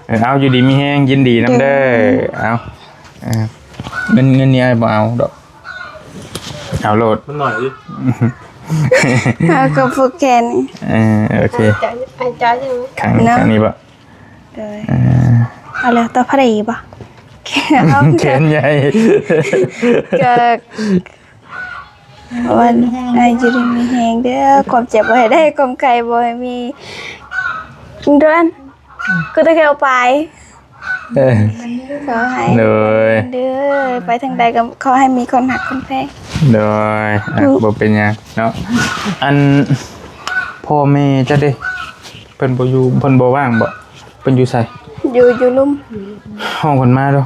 ເອີ ເອົາ ຢູ່ດີມີແຮງ ຍິນດີນຳເດີ. ໂດຍ ເອົາ ເອີ ເງິນ ເງິນນີ້ອ້າຍບໍ່ເອົາດອກ ເອົາໂລດ ມັນໜ້ອຍເດ. ເອົາ ກໍຜູກແຂນ. ເອີ ໂອເຄ ອ້າຍຈ່າຍໃຊ່ໄໝ? ຂ້າງນີ້ ເນາະ ຂ້າງນີ້ບໍ່? ໂດຍ ເອີ ເອົາແລ້ວຕໍ່ພະດີບໍ່? ແຂນໃຫຍ່ ກໍ ວັນ ໃຫ້ຢູ່ດີມີແຮງເດີ ຄວາມເຈັບບໍ່ໃຫ້ໄດ້ ຄວາມໄຂ້ບໍ່ໃຫ້ມີ ເດືອນ ຄືແຕ່ແຂວປາຍ. ເອີ ຂໍໃຫ້ ໂດຍ ເດີ ໄປທາງໃດກໍຂໍໃຫ້ມີຄົນຮັກຄົນແພງ. ໂດຍ ອ່ະ ບໍ່ເປັນຫຍັງເນາະ. ອັນ ພໍ່ແມ່ເຈົ້າເດ? ເພິ່ນບໍ່ຢູ່ ເພິ່ນບໍ່ວ່າງບໍ່? ເພິ່ນຢູ່ໃສ? ຢູ່ ຢູ່ລຸ່ມ. ຮ້ອງເພິ່ນມາດູ.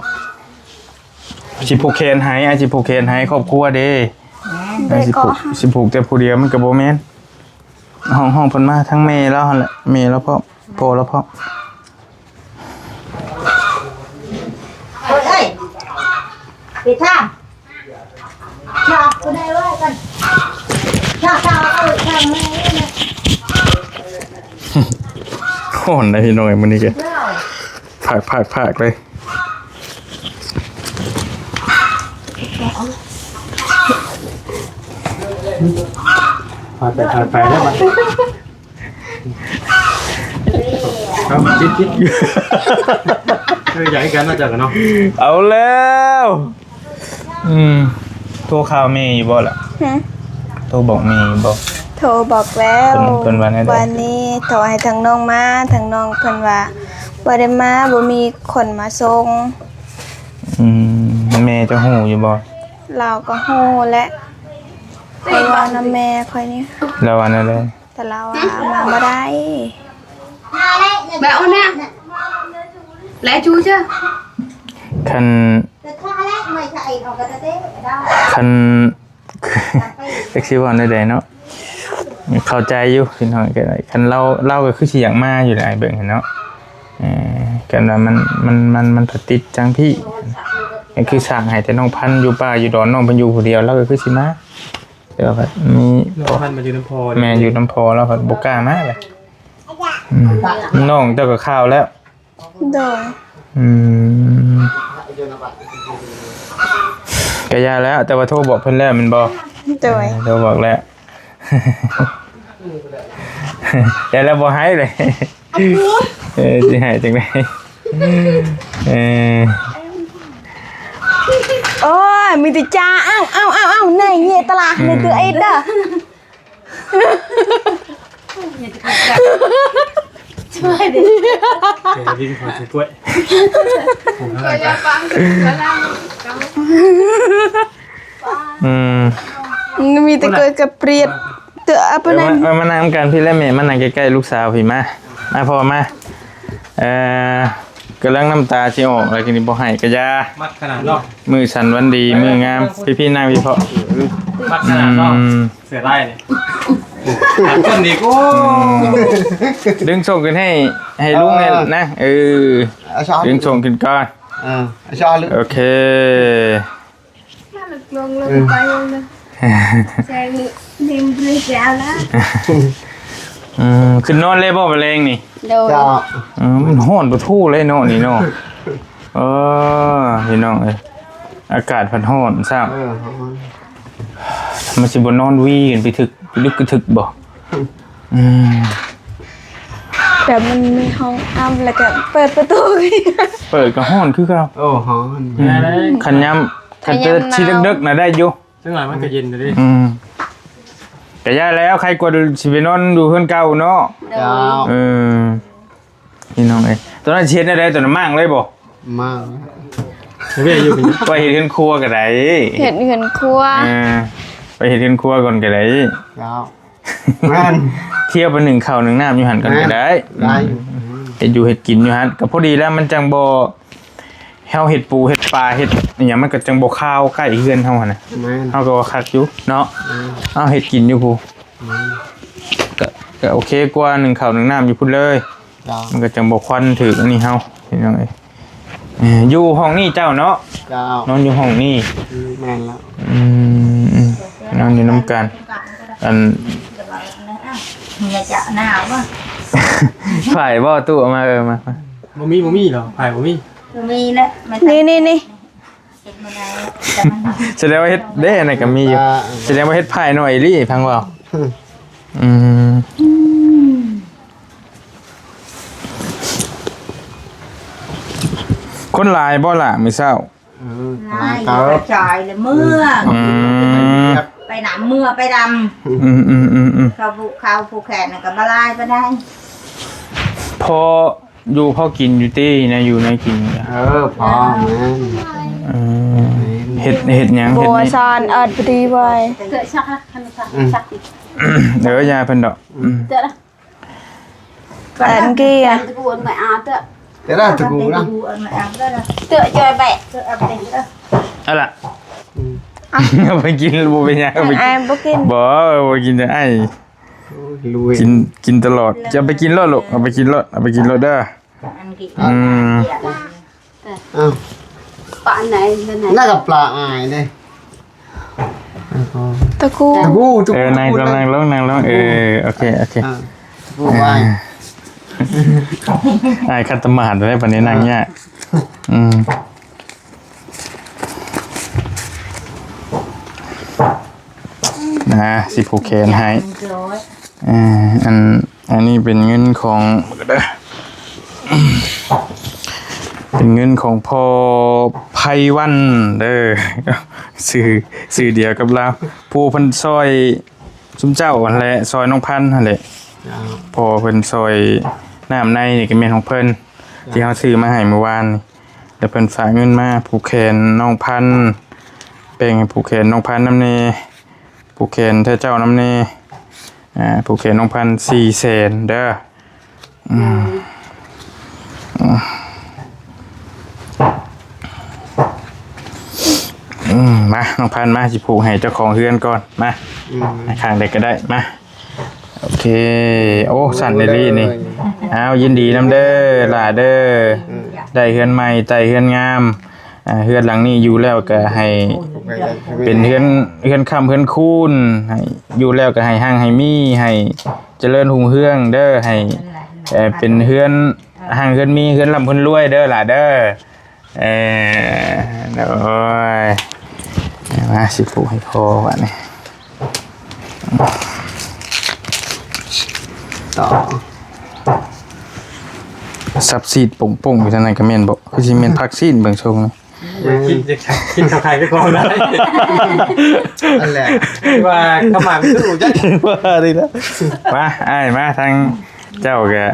ຊິຜູກແຂນໃຫ້ ອ້າຍຊິຜູກແຂນໃຫ້ ຄອບຄົວເດ້. ແມ່ນ. ອ້າຍຊິຜູກ ຊິຜູກແຕ່ຜູ້ດຽວມັນກໍບໍ່ແມ່ນ. ຮ້ອງ ຮ້ອງເພິ່ນມາ ທັງແມ່ລາວຫັ້ນແຫຼະ ແມ່ລາວພ້ອມ ພໍ່ລາວພ້ອມ. ເອີຍ ເອີຍ ປິດທາງ ຊອກຜູ້ໃດເວົ້າກັນ ຊອກ ຊອກ ເອີຍ ທາງແມ່ນີ້ນະ. ຮ້ອນໄດ໋ພີ່ນ້ອງເອີຍ ມື້ນີ້ກໍ ເອີ ພາກໆໆເລີຍ. ພາກໄປ ພາກໄປແລ້ວບັດ ເອົາ ປິດ ປິດ ເອີ ຢາກໃຫ້ກັນເນາະ ເຈົ້າກັນເນາະ. ເອົາແລ້ວ ອືມ ໂທຂ່າວແມ່ຢູ່ບໍ່ລະ? ຫຶ? ໂທບອກແມ່ຢູ່ບໍ່? ໂທບອກແລ້ວ. ເພິ່ນ ເພິ່ນວ່າແນວໃດ? ວັນນີ້ໂທໃຫ້ທາງນ້ອງມາ ທາງນ້ອງເພິ່ນວ່າບໍ່ໄດ້ມາ ບໍ່ມີຄົນມາສົ່ງ. ອືມ ແມ່ເຈົ້າຮູ້ຢູ່ບໍ່? ລາວກໍຮູ້ແຫຼະ ຂ້ອຍເວົ້ານຳແມ່ຂ້ອຍນີ້. ລາວວ່າແນວໃດ? ແຕ່ລາວວ່າມາບໍ່ໄດ້. ແບບນັ້ນນະ ແລະຈູເຈົ້າ ຄັນ ຄັນ ຈັກຊິເວົ້າແນວໃດເນາະ ເຂົ້າໃຈຢູ່ພີ່ນ້ອງ. ຄັນລາວ ລາວກໍຄືຊິຢາກມາຢູ່ແຫຼະ ອ້າຍເບິ່ງເຫັນເນາະ. ເອີ ຄັນວ່າມັນ ມັນ ມັນ ມັນຕິດຈັ່ງພີ້ ກໍຄືສ້າງໃຫ້ແຕ່ນ້ອງພັນຢູ່ປ່າຢູ່ດອນ ນ້ອງເພິ່ນຢູ່ຜູ້ດຽວ ລາວກໍຄືຊິມາ. ແຕ່ວ່າພັດມີ ນ້ອງພັນມາຢູ່ນຳພໍ່. ແມ່ນ ຢູ່ນຳພໍ່ ລາວພັດບໍ່ກ້າມາເລີຍ. ອືມ ນ້ອງເຈົ້າກໍຂ່າວແລ້ວ? ໂດຍ. ອືມ ກະຢ່າແລ້ວ ແຕ່ວ່າໂທບອກເພິ່ນແລ້ວແມ່ນບໍ່? ໂດຍ. ເອີ ໂທບອກແລ້ວ ຢ່າແລ້ວບໍ່ໃຫ້ເລີຍ. ເອີ ຊິໃຫ້ຈັ່ງໃດ? ເອີ ໂອ້ຍ ມີແຕ່ຈ້າ ເອົາ ເອົາ ເອົາ ເອົາ ໃນເຍຕະລາ ອືມ ໃນເຕີເອດເດີ. ຊ່ວຍດິ ເອີ ດິນຂໍໃສ່ກ້ວຍ ອືມ ມີແຕ່ກ້ວຍກັບປຽດ. ເອີ ເອົາໄປນັ້ນ ມາ ມານັ່ງກັນພີ້ແຫຼະແມ່ ມານັ່ງໃກ້ໆລູກສາວພີ້ມາ ມາພໍ່ມາ. ເອີ ກຳລັງນ້ຳຕາຊິອອກແລ້ວ ນີ້ບໍ່ໃຫ້ກະຢ່າ ມັກຂະໜາດເນາະ ມື້ສັນວັນດີ ມື້ງາມ. ພີ່ໆ ນັ່ງພີ້ພໍ່ ມັກຂະໜາດເນາະ. ອືມ ເສືອລາຍນີ້ ໂອ້ ຄັນຕົ້ນນີ້ ໂອ້ ອືມ ດຶງສົ່ງຂຶ້ນໃຫ້ ໃຫ້ລຸງແນ່ນະ. ເອີ ເອີ ດຶງສົ່ງຂຶ້ນກ່ອນ. ເອີ ໂອເຄ. ມາລົງ ລົງໄປລົງເລີຍ ແຊງນີ້ ນີ້ບໍ່ໄດ້ແຊງລະ. ອືມ ຂຶ້ນນອນເລີຍບໍ່ມື້ແລງນີ້? ໂດຍ. ເຈົ້າ. ເອີ ມັນຮ້ອນປະໂທ້ເລີຍເນາະນີ້ເນາະ. ເອີ ພີ່ນ້ອງເອີຍ ອາກາດພັດຮ້ອນຊ້ຳ. ເອີ ມັນຊິບໍ່ນອນວີກັນໄປຖືກ ໄປດຶກກະຖືກບໍ່? ອືມ ແບບມັນມີຫ້ອງອຳ ແລ້ວກໍເປີດປະຕູ ເປີດກໍຮ້ອນຄືເກົ່າ. ໂອ້ ຮ້ອນ. ອືມ ຄັນຍາມ ຄັນຍາມ ຄັນຊິເດິກໆນະໄດ້ຢູ່ ຈັກໜ້ອຍມັນກໍເຢັນຢູ່ເດ້. ອືມ ກະຢ່າແລ້ວ ໄຄກວ່າຊິໄປນອນຢູ່ເຮືອນເກົ່າເນາະ. ເຈົ້າ. ເອີ ພີ່ນ້ອງເອີຍ ຕອນນັ້ນຊິເຮັດແນວໃດ? ຕອນນັ້ນມ້າງເລີຍບໍ່? ມ້າງ ເຮັດຢູ່ ໄປເຮັດເຮືອນຄົວກໍໄດ້ ເຮັດເຮືອນຄົວ. ເອີ ໄປເຮັດເຮືອນຄົວກ່ອນກໍໄດ້. ເຈົ້າ. ແມ່ນ ທ່ຽວໄປໜຶ້ງເຂົ້າໜຶ້ງນ້ຳຢູ່ຫັ້ນກ່ອນກໍໄດ້. ໄດ້ຢູ່. ເຮັດຢູ່ເຮັດກິນຢູ່ຫັ້ນກໍພໍດີແລ້ວ ມັນຈັ່ງບໍ່ ເຮົາເຮັດປູເຮັດປາເຮັດອີ່ຫຍັງ ມັນກໍຈັ່ງບໍ່ຄາວໃກ້ເຮືອນເຮົາຫັ້ນນະ. ແມ່ນ. ເຮົາກໍວ່າຄັກຢູ່ເນາະ. ແມ່ນ. ເຮົາເຮັດກິນຢູ່ພຸ້ນ. ແມ່ນ. ກໍ ກໍໂອເຄກວ່າໜຶ້ງເຂົ້າໜຶ້ງນ້ຳຢູ່ພຸ້ນເລີຍ. ເຈົ້າ. ມັນກໍຈັ່ງບໍ່ຄວັນຖືກອັນນີ້ເຮົາ ພີ່ນ້ອງເອີຍ. ເອີ ຢູ່ຫ້ອງນີ້ເຈົ້າເນາະ? ເຈົ້າ. ນອນຢູ່ຫ້ອງນີ້. ອືມ ແມ່ນແລ້ວ. ອືມ ອືມ ນອນຢູ່ນຳກັນ. ອັນ ເມຍຈະໜາວບໍ່? ຝ້າຍບໍ່? ຕູ້ເອົາມາ ເອີ ມາ ມາ. ບໍ່ມີ ບໍ່ມີດອກ ຝ້າຍບໍ່ມີ. ບໍ່ມີແຫຼະ. ນີ້ ນີ້ ນີ້ ສະແດງວ່າເຮັດເດ້ ອັນນັ້ນກໍມີຢູ່. ອ່າ ສະແດງວ່າເຮັດຝ້າຍໜ້ອຍອີ່ຫຼີ ພັງເວົ້າ. ອືມ ອືມ ຄົນຫຼາຍບໍ່ລະມື້ເຊົ້າ? ເອີ ຫຼາຍ ຫຼາຍເຕີບ. ກະຈາຍລະເມືອ. ອືມ ໄປນຳເມືອໄປດຳ. ອືມໆໆໆ ເຂົາຜູກເຂົ້າຜູກແຂນກໍບໍ່ຫຼາຍປານໃດ. ພໍຢູ່ພໍກິນຢູ່ຕິ ແນວຢູ່ແນວກິນ. ເອີ ພໍ. ແມ່ນ. ເອີ ແມ່ນ. ເຮັດ ເຮັດຫຍັງ? ເຮັດ ບົວຊານ ເອີດ ພໍດີໄວ້. ເອີ ຢ່າເພິ່ນດອກ. ອືມ ເອີ ຢ່າເພິ່ນດອກ. ອືມ ເອີ ລະ. Tadi ki ya. Tera teguh lah. Teu coy bae. ເອົາລະ ອືມ ເອົາໄປກິນ ບໍ່ເປັນຫຍັງ ເອົາໄປກິນ ອ້າຍບໍ່ກິນ ບໍ່ ບໍ່ກິນເດີອ້າຍ ໂອ້ຍ ລຸຍ ກິນ ກິນຕະຫຼອດ ຈະເອົາໄປກິນໂລດລູກ ເອົາໄປກິນໂລດ ເອົາໄປກິນໂລດເດີ ອັນກິນ ອືມ ເອົາ ປາອັນໃດ ອັນໃດ ໜ້າກັບປາອາຍເດ້. ຕະກູ ຕະກູ ເອີ ນັ່ງລົງ ນັ່ງລົງ ນັ່ງລົງ ເອີ ໂອເຄ ໂອເຄ ອ່າ ຕະກູ ໄປ ອ້າຍຄັດຕະໝາດເດ້ ປານນີ້ນັ່ງຍາກ ອ່າ ອືມ ນະ ຊິຜູກແຂນໃຫ້ ເອີ ອັນ ອັນນີ້ເປັນເງິນຂອງ ເປັນເງິນຂອງພໍ່ໄພວັນເດີ ຊື່ ຊື່ດຽວກັບລາວ ຜູ້ເພິ່ນຊ່ອຍຊຸມເຈົ້າຫັ້ນແຫຼະ ຊ່ອຍນ້ອງພັນຫັ້ນແຫຼະ ເຈົ້າ ພໍ່ເພິ່ນຊ່ອຍ ນ້ຳໃນນີ້ກໍແມ່ນຂອງເພິ່ນ ເຈົ້າ ທີ່ເຮົາຊື້ມາໃຫ້ມື້ວານນີ້ ແລ້ວເພິ່ນຝາກເງິນມາຜູກແຂນນ້ອງພັນ ແບ່ງໃຫ້ຜູກແຂນນ້ອງພັນນຳແດ່ ຜູກແຂນເຈົ້ານຳແດ່ ອ່າ ຜູກແຂນນ້ອງພັນສີ່ແສນເດີ ອືມ ອືມ ມາ ນ້ອງພັນ ມາ ຊິຜູກໃຫ້ເຈົ້າຂອງເຮືອນກ່ອນ ມາ ອືມ ໃຫ້ຂ້າງໃດກໍໄດ້ ມາ ໂອເຄ ໂອ້ ສັ່ນອີ່ຫຼີນີ້ ອ້າວ ຍິນດີນຳເດີ ຫຼ້າເດີ ອືມ ໄດ້ເຮືອນໃໝ່ ໄດ້ເຮືອນງາມ ອ່າ ເຮືອນຫຼັງນີ້ຢູ່ແລ້ວກໍໃຫ້ເປັນເຮືອນ ເຮືອນຄ້ຳເຮືອນຄູນ ໃຫ້ຢູ່ແລ້ວກໍໃຫ້ຮັ່ງໃຫ້ມີ ໃຫ້ຈະເລີນຮຸ່ງເຮືອງເດີ ໃຫ້ ເອີ ເປັນເຮືອນຮັ່ງເຮືອນມີ ເຮືອນລ່ຳເຮືອນລວຍເດີຫຼ້າເດີ ເອີ ໂດຍ ມາ ຊິຜູກໃຫ້ພໍ່ບາດນີ້ ຕໍ່ ສັບຊີດປົງໆຢູ່ທາງໃນກໍແມ່ນບໍ່? ຄືຊິແມ່ນຜັກຊີດເບິ່ງຊົງນີ້ ຢາກກິນ ຢາກກິນເຂົ້າໄຂ່ເຈົ້າຂອງໄດ້ ນັ້ນແຫຼະ ວ່າຂະໝາດມັນຄືຫູຈັກ ວ່ານີ້ລະ ມາ ອ້າຍ ມາ ທາງເຈົ້າກະ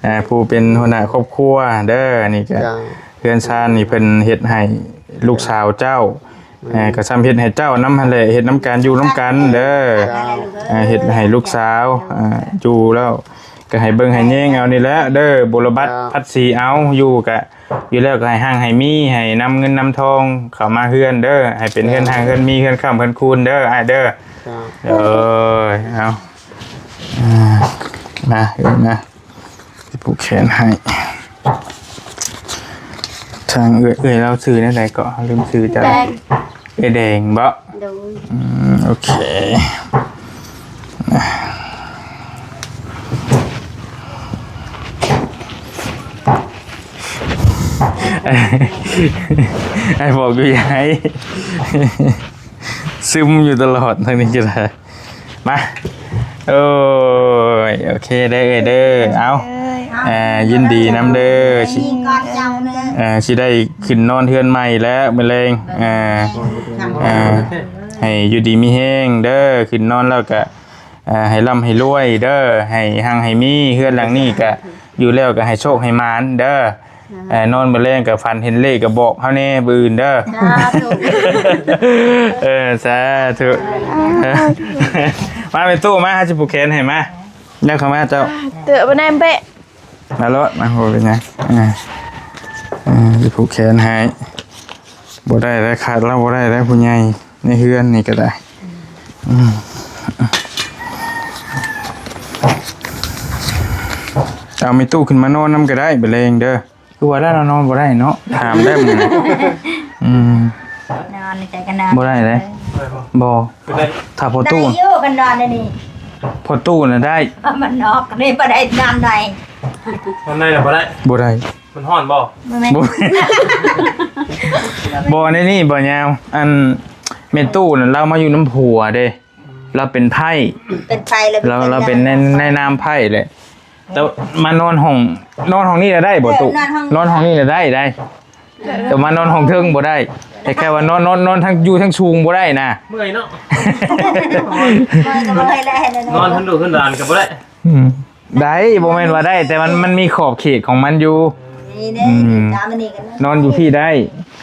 ເອີ ຜູ້ເປັນຫົວໜ້າຄອບຄົວເດີ ອັນນີ້ກະ ເຈົ້າ ເຮືອນຊານນີ້ເພິ່ນເຮັດໃຫ້ລູກສາວເຈົ້າ ເອີ ກໍສ່ຳເຮັດໃຫ້ເຈົ້ານຳຫັ້ນແຫຼະ ເຮັດນຳກັນ ຢູ່ນຳກັນເດີ ເຈົ້າ ເອີ ເຮັດໃຫ້ລູກສາວ ເອີ ຢູ່ແລ້ວກໍໃຫ້ເບິ່ງໃຫ້ແຍງເອົານີ້ແຫຼະເດີ ບົວລະບັດ ເຈົ້າ ພັດສີເອົາ ຢູ່ກະ ຢູ່ແລ້ວກໍໃຫ້ຮັ່ງໃຫ້ມີ ໃຫ້ນຳເງິນນຳທອງເຂົ້າມາເຮືອນເດີ ໃຫ້ເປັນເຮືອນ ເຈົ້າ ຮັ່ງເຮືອນມີ ເຮືອນຄ້ຳເຮືອນຄູນເດີ ອ້າຍເດີ ເຈົ້າ ເອີຍ ເອົາ ອ່າ ມາ ເອີຍ ມາ ຊິຜູກແຂນໃຫ້ ທາງເອື້ອຍ ເອື້ອຍລາວຊື່ແນວໃດເກາະ? ລືມຊື່ເຈົ້າ ແດງ ເອື້ອຍແດງບໍ? ໂດຍ ອືມ ໂອເຄ ອ້າຍບອກຢູ່ ຢ່າໃຫ້ ຊຶມຢູ່ຕະຫຼອດ ທາງນີ້ກໍໄດ້ ມາ ໂອ້ຍ ໂອເຄເດີ ເອື້ອຍເດີ ເອົາ ເອີຍ ເອົາ ເອີ ຍິນດີນຳເດີ ຊິ ເອີ ຊິໄດ້ຂຶ້ນນອນເຮືອນໃໝ່ແລ້ວມື້ແລງ ເອີ ເອີ ໃຫ້ຢູ່ດີມີແຮງເດີ ຂຶ້ນນອນແລ້ວກະ ເອີ ໃຫ້ລ່ຳໃຫ້ລວຍເດີ ໃຫ້ຮັ່ງໃຫ້ມີ ເຮືອນຫຼັງນີ້ກະ ຢູ່ແລ້ວກໍໃຫ້ໂຊກໃຫ້ໝານເດີ ເອີ ນອນມື້ແລງກໍຝັນເຫັນເລກກໍບອກເຮົາແດ່ມື້ອື່ນເດີ ສາທຸ ເອີ ສາທຸ ມາແມ່ຕູ້ມາ ເຮົາຊິຜູກແຂນໃຫ້ ມາ ເດີ ເຂົ້າມາເຈົ້າ ເຕີບບໍ່ໄດ້ເປະ ມາໂລດ ມາ ບໍ່ເປັນຫຍັງ ເອີ ເອີ ຊິຜູກແຂນໃຫ້ ບໍ່ໄດ້ແລ້ວ ຂາດລາວບໍ່ໄດ້ແລ້ວ ຜູ້ໃຫຍ່ໃນເຮືອນນີ້ກໍໄດ້ ອືມ ເອົາແມ່ຕູ້ຂຶ້ນມານອນນຳກໍໄດ້ ບາດແລງເດີ ຄືວ່າແລ້ວນອນບໍ່ໄດ້ເນາະ ຖາມໄດ້ມື້ນີ້ ອືມ ນອນໃນໃຈກໍນອນ ບໍ່ໄດ້ເດ້ ເອີ ບໍ່ ຄືໄດ້ ຖ້າພໍ່ຕູ້ ໄດ້ຢູ່ ຄັນນອນໃນນີ້ ພໍ່ຕູ້ນະໄດ້ ມັນນອກນີ້ບໍ່ໄດ້ນອນໃນ ນອນໃນນະບໍ່ໄດ້ ບໍ່ໄດ້ ມັນຮ້ອນບໍ່? ບໍ່ແມ່ນ ບໍ່ ບໍ່ ໃນນີ້ບໍ່ຍາວ ອັນແມ່ຕູ້ນັ້ນລາວມາຢູ່ນຳຜົວເດ້ ລາວເປັນໄພ້ ເປັນໄພ້ ລາວ ລາວເປັນໃນ ໃນນາມໄພ້ແຫຼະ ແຕ່ມານອນຫ້ອງ ນອນຫ້ອງນີ້ລະໄດ້ບໍ່ຕູ້? ເອີ ນອນຫ້ອງ ນອນຫ້ອງນີ້ລະໄດ້ ໄດ້ ແຕ່ມານອນຫ້ອງເທິງບໍ່ໄດ້ ແຕ່ແຄ່ວ່ານອນ ນອນ ນອນທາງ ຢູ່ທາງສູງບໍ່ໄດ້ນະ ເມື່ອຍເນາະ ເມື່ອຍກໍບໍ່ໄດ້ແລ້ວ ນອນທາງລູກທາງຫຼານກໍບໍ່ໄດ້ ອືມ ໄດ້ ບໍ່ແມ່ນວ່າໄດ້ ແຕ່ມັນ ມັນມີຂອບເຂດຂອງມັນຢູ່ ນີ້ເດ້ ອືມ ຕາມອັນນີ້ກັນນະ ນອນຢູ່ພີ້ໄດ້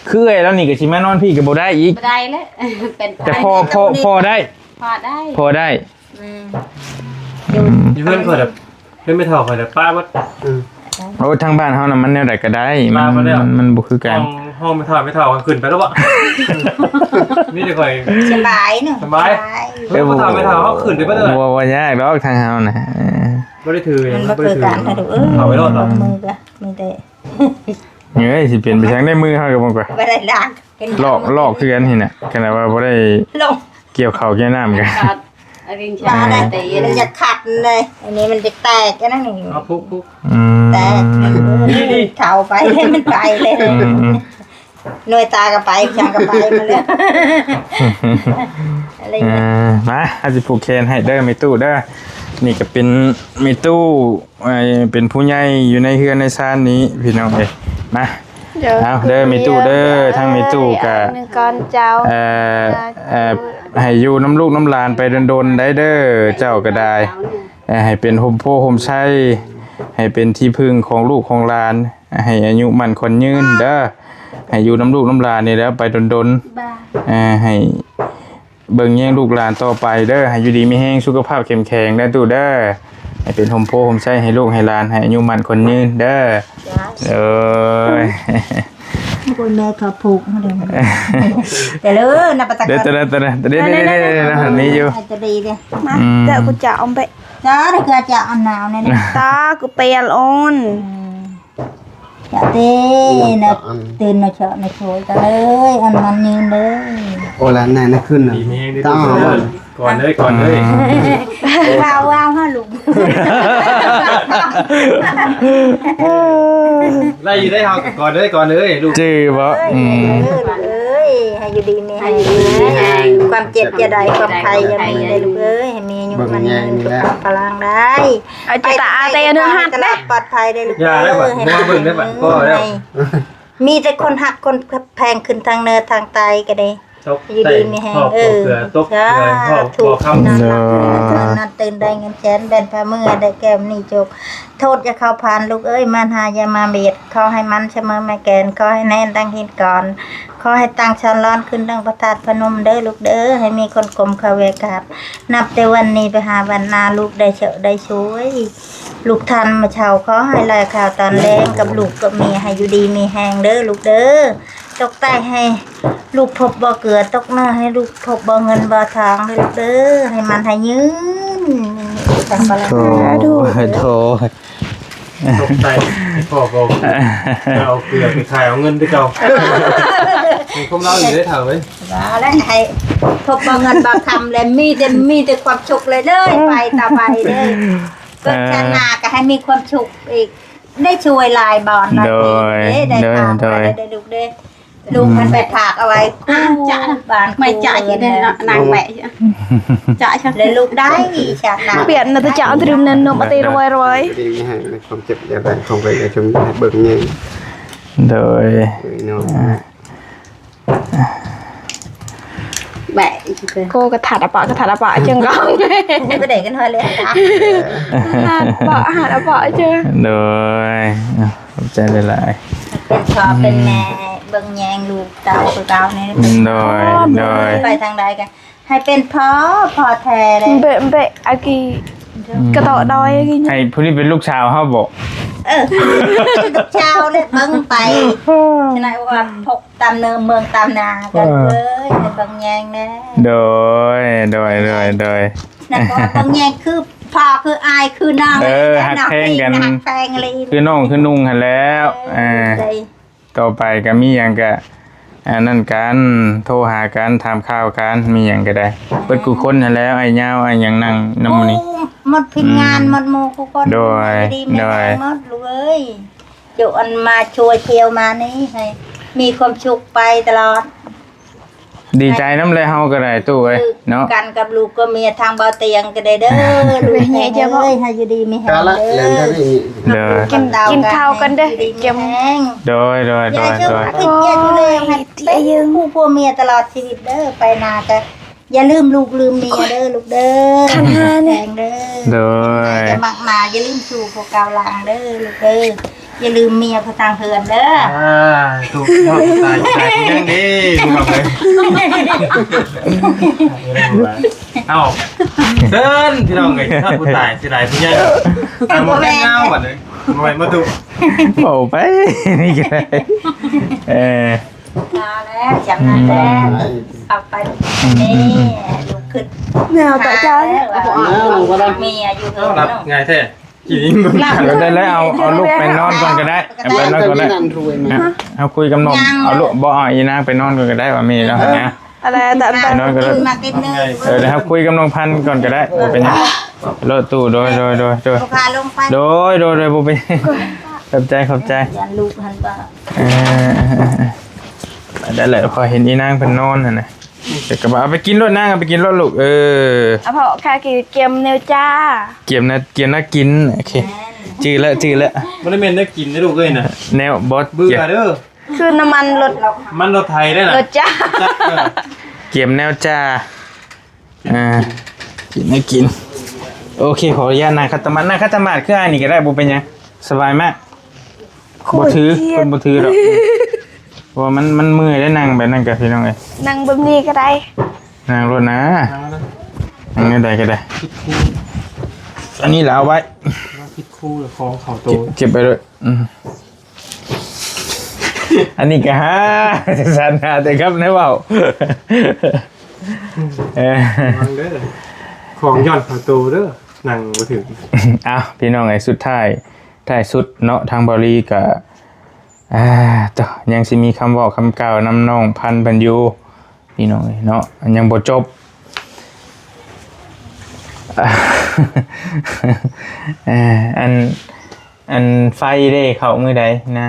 ຄືເອື້ອຍລາວນີ້ກໍຊິມານອນພີ້ກໍບໍ່ໄດ້ອີກ ບໍ່ໄດ້ແລ້ວ ເປັນ ແຕ່ພໍ ພໍ ພໍໄດ້ ພໍໄດ້ ພໍໄດ້ ອືມ ອືມ ຢູ່ເຮືອນຂ້ອຍແບບ ເປັນແມ່ເຖົ້າຂ້ອຍແຫຼະ ປ້າເບິດ. ອືມ ໂອ້ ທາງບ້ານເຮົານະ ມັນແນວໃດກໍໄດ້ ມັນ ປ້າເບິດແລ້ວ ມັນ ມັນບໍ່ຄືກັນ. ຫ້ອງ ຫ້ອງແມ່ເຖົ້າ ແມ່ເຖົ້າຂ້ອຍຂຶ້ນໄປແລ້ວບໍ? ມີແຕ່ຂ້ອຍ ສະບາຍເນາະ ສະບາຍ ສະບາຍ. ເອີ ແມ່ເຖົ້າ ແມ່ເຖົ້າເຮົາຂຶ້ນໄປເບິດແລ້ວ. ບໍ່ ບໍ່ຍາກດອກ ທາງເຮົານະ. ເອີ ບໍ່ໄດ້ຖືຫຍັງ ມັນບໍ່ຄືກັນນະລູກເອີຍ. ເຂົ້າໄປໂລດ ມືກະມີແຕ່ ເອີຍ ຊິເປັນໄປຈັ່ງໃດ ມືເຮົາກໍບໍ່ກວ່າ ບໍ່ໄດ້ລ້າງ ເປັນ ລອກ ລອກຄືກັນນີ້ນະ. ຂະໜາດວ່າບໍ່ໄດ້ ລອກ ກ່ຽວເຂົ້າກ່ຽວນ້ຳກັນ ມັນຈະຂັດເລີຍ ອັນນີ້ມັນຈະແຕກ ອັນນັ້ນນີ້ ເອົາປຸກໆ ອືມ ແຕກ ນີ້ໆ ເຂົ້າໄປ ມັນໄປເລີຍ. ອືມໆ ໜ່ວຍຕາກໍໄປ ຫຍັງກໍໄປໝົດເລີຍ ອາ ມາ ເຮົາຊິຜູກແຂນໃຫ້ເດີ ແມ່ຕູ້ເດີ. ນີ້ກໍເປັນແມ່ຕູ້ ເປັນຜູ້ໃຫຍ່ຢູ່ໃນເຮືອນໃນຊານນີ້ ພີ່ນ້ອງເອີຍ. ມາ ເອົາເດີ ແມ່ຕູ້ເດີ ທາງແມ່ຕູ້ກະ ເອີ ເອີ ໃຫ້ຢູ່ນຳລູກນຳຫຼານໄປດົນໆໄດ໋ເດີ ເຈົ້າກໍໄດ້ ເອີ ໃຫ້ເປັນຮົ່ມໂພຮົ່ມໄຊ ໃຫ້ເປັນທີ່ເພິ່ງຂອງລູກຂອງຫຼານ ໃຫ້ອາຍຸໝັ້ນຂວັນຍືນເດີ ໃຫ້ຢູ່ນຳລູກນຳຫຼານນີ້ແຫຼະໄປດົນໆ ເອີ ໃຫ້ ເບິ່ງແຍງລູກຫຼານຕໍ່ໄປເດີ ໃຫ້ຢູ່ດີມີແຮງ ສຸຂະພາບເຂັ້ມແຂງເດີຕູ້ເດີ ໃຫ້ເປັນຮົ່ມໂພຮົ່ມໄຊໃຫ້ລູກໃຫ້ຫຼານ ໃຫ້ອາຍຸໝັ້ນຂວັນຍືນເດີ. ໂອ້ຍ ໂອ້ຍ ແມ່ເຂົາຜູກເດີ ແຕ່ເລີນະປະຕະ ເດີ ເດີ ມີຢູ່ ຈະດີເດີ ມາ ອືມ ເດີ ກູຈະອອມໄປ ຈະ ກະຈະອັນໜາວນີ້ ຕາກູເປຍອອນ ຈະເຕນະ ຕື່ນນະເຊາະນະໂຊຍກະເລີຍ ອັນມັນຍືນເດີ ໂອລານານະຂຶ້ນນະ ດີມີແຮງເດີ ກ່ອນເດີ ກ່ອນເດີ ອືມ ວ່າ ວ່າ ວ່າ ລູກ ໄດ້ຢູ່ໄດ້ເຮົາ ກ່ອນເດີ ກ່ອນເດີ ລູກ ຈື່ບໍ່? ອືມ ເອີຍ ໃຫ້ຢູ່ດີມີແຮງ ຄວາມເຈັບຢ່າໄດ້ ຄວາມໄຂ້ຢ່າມີເດີລູກເອີຍ ໃຫ້ມີອາຍຸໝັ້ນຍືນ ສຸຂະພາບພະລັງໄດ້ ເອົາໃຈຕາອາແຕ່ເນີ ຮັກເດ້ ປອດໄພເດີລູກເອີຍ ຢ່າໄດ້ບັດ ໃຫ້ ບໍ່ເບິ່ງໄດ້ບັດ ພໍແລ້ວ ໃຫ້ມີແຕ່ຄົນຮັກຄົນແພງຂຶ້ນທາງເໜືອທາງໃຕ້ກໍໄດ້ ຢູ່ດີມີແຮງ ເອີ ສາທຸ ນອນຫຼັບນອນຕື່ນໄດ້ເງິນແສນ ແບນພາເມືອໄດ້ແກ້ວນີ້ໂຈກ ໂທດຢ່າເຂົ້າຜ່ານລູກເອີຍ ມານຫາຢ່າມາບຽດ ຂໍໃຫ້ໝັ້ນສະເໝີແມ່ແກ່ນ ຂໍໃຫ້ແໜ້ນດັ່ງຫີນກ້ອນ ຂໍໃຫ້ຕັ້ງສອນລອນຂຶ້ນດັ່ງພະທາດພະນົມເດີລູກເດີ ໃຫ້ມີຄົນກົ້ມເຂົ້າແວ່ກາບ ນັບແຕ່ວັນນີ້ໄປຫາວັນໜ້າ ລູກໄດ້ໂຊກໄດ້ໂຊຍ ລູກທ່ານມາເຊົ່າ ຂໍໃຫ້ລາຄາວຕອນແລງກັບລູກກັບເມຍ ໃຫ້ຢູ່ດີມີແຮງເດີລູກເດີ ຕົກໃຕ້ໃຫ້ລູກພົບບໍ່ເກືອ ຕົກເໜືອໃຫ້ລູກພົບບໍ່ເງິນບໍ່ທອງເດີລູກເດີ ໃຫ້ໝັ້ນໃຫ້ຍືນ ສາທຸ ໂທ ຕົກໃຕ້ໃຫ້ພໍ່ບໍ່ເກືອ ເອົາເກືອໄປຂາຍເອົາເງິນຄືເກົ່າ ຄວາມລາວຢູ່ເດີເຖົ້າເອີຍ ວ່າແລ້ວໃຫ້ພົບບໍ່ເງິນບໍ່ຄຳ ແລະມີແຕ່ ມີແຕ່ຄວາມສຸກເລີຍເດີ ໄປຕໍ່ໄປເດີ ເກີດຊາດໜ້າກໍໃຫ້ມີຄວາມສຸກອີກ ໄດ້ຊ່ວຍຫຼາຍບ່ອນຫຼາຍ ໂດຍ ເດ້ ໄດ້ ໂດຍ ພາໄປ ໂດຍ ໄດ້ ໄດ້ລູກເດ້ ລູກມັນໄປຝາກເອົາໄວ້ ອ່າ ຄູ່ ຈະ ບ້ານ ໄມ່ ຄູ່ ຈະ ເຮືອນ ເດ້ເນາະ ນາງແບະ ຈະ ຈະ ແລະລູກໄດ້ ຊາດໜ້າ ປຽນນະຕະຈະ ຕະລຶມແນນນົມ ອະຕິ ໂດຍ ໂດຍ ອາໄລ ຄວາມເຈັບຢ່າໄດ້ ຄວາມໄປຢ່າຊົມ ໃຫ້ເບິ່ງແຍງ ໂດຍ ໂດຍເນາະ ອ່າ ແບະ ໂກກະທັດອະປະ ກະທັດອະປະ ຈຶ່ງກໍ ບໍ່ໄດ້ກັນຮອດເລີຍ ທັດປະ ທັດອະປະ ຈຶ່ງ ໂດຍ ຂອບໃຈຫຼາຍໆ ເປັນພໍ່ເປັນແມ່ ເບິ່ງແຍງລູກເຕົ້າຄືເກົ່ານີ້ ໂດຍ ໂດຍ ໄປທາງໃດກໍໃຫ້ເປັນພໍ່ ພໍ່ແທ້ເດ້ ເບະ ເບະ ອາກີ ອືມ ກະໂຕະດອຍ ໃຫ້ຜູ້ນີ້ເປັນລູກສາວເຮົາບໍ? ເອີ ລູກສາວເລີຍ ເບິ່ງໄປ ສະນັ້ນວ່າ ຕາມເນີມເມືອງຕາມນາກັນ ເອີ ເອີຍ ໃຫ້ເບິ່ງແຍງແດ່ ໂດຍ ໂດຍ ໂດຍ ໂດຍ ນັ້ນກໍວ່າເບິ່ງແຍງຄືພໍ່ຄືອ້າຍຄືນ້ອງ ເອີ ຮັກແພງກັນ ຮັກແພງອີ່ຫຼີ ຄືນ້ອງຄືນຸ່ງຫັ້ນແຫຼ້ວ ເອີ ເອີ ຕໍ່ໄປກໍມີຫຍັງກໍອັນນັ້ນກັນ ໂທຫາກັນ ຖາມຂ່າວກັນ ມີຫຍັງກໍໄດ້ ເບິດຄູ່ຄົນຫັ້ນແຫຼ້ວ ອ້າຍຍາວ ອ້າຍຫຍັງ ນັ່ງນຳມື້ນີ້ ໝົດທີມງານ ໝົດໝູ່ຄູ່ຄົນ ໂດຍ ຢູ່ດີມີແຮງໝົດລູກເອີຍ ເຈົ້າອັນມາຊ່ວຍທ່ຽວມານີ້ ໃຫ້ມີຄວາມສຸກໄປຕະຫຼອດ ດີໃຈນຳແຫຼະ ເຮົາກໍໄດ້ຕູ້ເອີຍເນາະ ກັນກັບລູກກັບເມຍທາງເບົາຕຽງກໍໄດ້ເດີ ລູກເອີຍ ໃຫ້ຢູ່ດີມີແຮງເດີ ກິນ ກິນເຂົ້າກັນເດີ ໂດຍ ໂດຍ ໂດຍ ໂດຍ ໃຫ້ເປັນຄູ່ຜົວເມຍຕະຫຼອດຊີວິດເດີ ໄປໜ້າກໍ ຢ່າລືມລູກລືມເມຍເດີລູກເດີ ຄັນຫາແນະ ໂດຍ ມັກມາ ຢ່າລືມສູ່ພວກເກົ່າຫຼັງເດີລູກເດີ ຢ່າລືມເມຍຜູ້ຕ່າງເຮືອນເດີ. ອ່າ ທຸກເນາະ ຕາຍ ຕາຍ ຍັງເດ້ ພີ່ນ້ອງເອີຍ. ເອົ້າ ເຊີນ ພີ່ນ້ອງເອີຍ ຖ້າຜູ້ຕາຍຊິຫຼາຍຜູ້ໃຫຍ່ ອ່າ ບໍ່ແມ່ນເງົາບັດນີ້ ບໍ່ແມ່ນບໍ່ທຸກ ເວົ້າໄປ ນີ້ກໍໄດ້ ເອີ ມາແລ້ວ ຈຳນັ້ນແຫຼະ ອືມ ເອົາໄປ ອືມ ນີ້ ອືມ ອືມ ລຸກຂຶ້ນ ແນວຕາຈານ ເມຍຢູ່ເຮືອນ ເອົາ ເນາະ ຮັບງ່າຍແທ້. ກິນ ກໍໄດ້ແລ້ວ ເອົາ ເອົາລູກໄປນອນກ່ອນກໍໄດ້ ເອົາໄປນອນກ່ອນກໍໄດ້ ເຮົາຄຸຍກັບນ້ອງ ເອົາລູກ ບໍ່ ເອົາອີນາງໄປນອນກ່ອນກໍໄດ້ ວ່າມີແລ້ວນະ ອະໄລ ໄປນອນກໍໄດ້ ເອີ ດຽວເຮົາຄຸຍກັບນ້ອງພັນກ່ອນກໍໄດ້ ບໍ່ເປັນຫຍັງ ໂລດຕູ້ ໂດຍ ໂດຍ ໂດຍ ໂດຍ ລູກຄ້າລົງໄປ ໂດຍ ໂດຍ ໂດຍ ບໍ່ເປັນຫຍັງ ຂອບໃຈ ຂອບໃຈ ຢ້ານລູກຫັ້ນບໍ່ ເອີ ໄດ້ແລ້ວ ຂ້ອຍເຫັນອີນາງເພິ່ນນອນຫັ້ນນະ. ເອີ ກໍວ່າເອົາໄປກິນໂລດນາງ ເອົາໄປກິນໂລດລູກ ເອີ ອະເພາະຂ້າກິນກຽມແນວຈ້າ ກຽມນະ ກຽມນະກິນ ໂອເຄ ຈື່ແລ້ວ ຈື່ແລ້ວ ບໍ່ໄດ້ແມ່ນແນວກິນເດ້ລູກເອີຍນະ ແນວບໍ່ ເບື່ອເດີ ຄືນ້ຳມັນລົດ ມັນລົດໄຖໄດ້ນະ ລົດຈ້າ ເອີ ກຽມແນວຈ້າ ອ່າ ກິນໃຫ້ກິນ ໂອເຄ ຂໍອະນຸຍາດນັ່ງຂັດຕະໝາດ ນັ່ງຂັດຕະໝາດຄືອ້າຍນີ້ກໍໄດ້ ບໍ່ເປັນຫຍັງ ສະບາຍມາກ ບໍ່ຖື ເພິ່ນບໍ່ຖືດອກ ເພາະວ່າມັນ ມັນເມື່ອຍໄດ໋ ນັ່ງແບບນັ້ນກະ ພີ່ນ້ອງເອີຍ ນັ່ງແບບນີ້ກໍໄດ້ ນັ່ງໂລດນາ ນັ່ງແນວໃດກໍໄດ້ ຜິດຄູ່ ອັນນີ້ລະເອົາໄວ້ ຜິດຄູ່ລະຂອງເຂົ້າໂຕ ເກັບ ເກັບໄວ້ໂລດ ອືມ ອັນນີ້ກໍຫາ ສັນຫາແຕ່ຄຳໃນເວົ້າ ເອີ ລະວັງເດີ ຂອງຢ່ອນເຂົ້າໂຕເດີ ນັ່ງບໍ່ຖືກ ເອົ້າ ພີ່ນ້ອງເອີຍ ສຸດທ້າຍ ທ້າຍສຸດເນາະ ທາງເບົາລີກໍ ອ່າ ໂຕ ຍັງຊິມີຄຳເວົ້າຄຳກ່າວນຳນ້ອງພັນເພິ່ນຢູ່ ພີ່ນ້ອງເອີຍເນາະ ຍັງບໍ່ຈົບ ເອີ ອັນ ອັນໄຟເດ້ ເຂົ້າມື້ໃດນະ?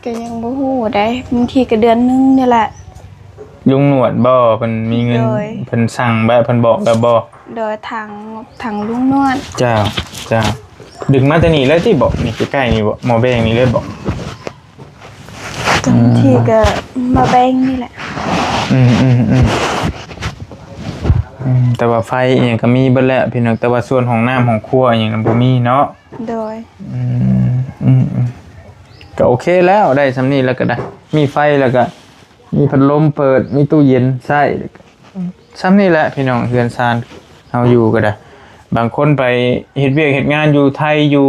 ກໍຍັງບໍ່ຮູ້ໃດ໋ ບາງທີກໍເດືອນໜຶ່ງນີ້ແຫຼະ. ລຸງໜວດບໍ່ ເພິ່ນມີເງິນ ໂດຍ ເພິ່ນສັ່ງແບບ ເພິ່ນບອກແລ້ວບໍ່? ໂດຍ ທາງ ທາງລຸງໜວດ. ເຈົ້າ ເຈົ້າ ດຶງມາແຕ່ນີ້ເລີຍຕິບໍ? ນີ້ໃກ້ໆນີ້ບໍ? ໝໍ້ແບງນີ້ເລີຍບໍ? ບາງທີກໍໝໍ້ແບງນີ້ແຫຼະ. ອືມໆໆ ອືມ ແຕ່ວ່າໄຟອີ່ຫຍັງກໍມີເບິດແລ້ວພີ່ນ້ອງ ແຕ່ວ່າສ່ວນຫ້ອງນ້ຳຫ້ອງຄົວອີ່ຫຍັງນະບໍ່ມີເນາະ. ໂດຍ ອືມ ອືມ ອືມ ກໍໂອເຄແລ້ວ ໄດ້ສ່ຳນີ້ແລ້ວກໍໄດ້ ມີໄຟແລ້ວກໍມີພັດລົມເປີດ ມີຕູ້ເຢັນໃຊ້ ສ່ຳນີ້ແຫຼະພີ່ນ້ອງ ເຮືອນຊານເຮົາຢູ່ກໍໄດ້. ບາງຄົນໄປເຮັດວຽກເຮັດງານຢູ່ໄທ ຢູ່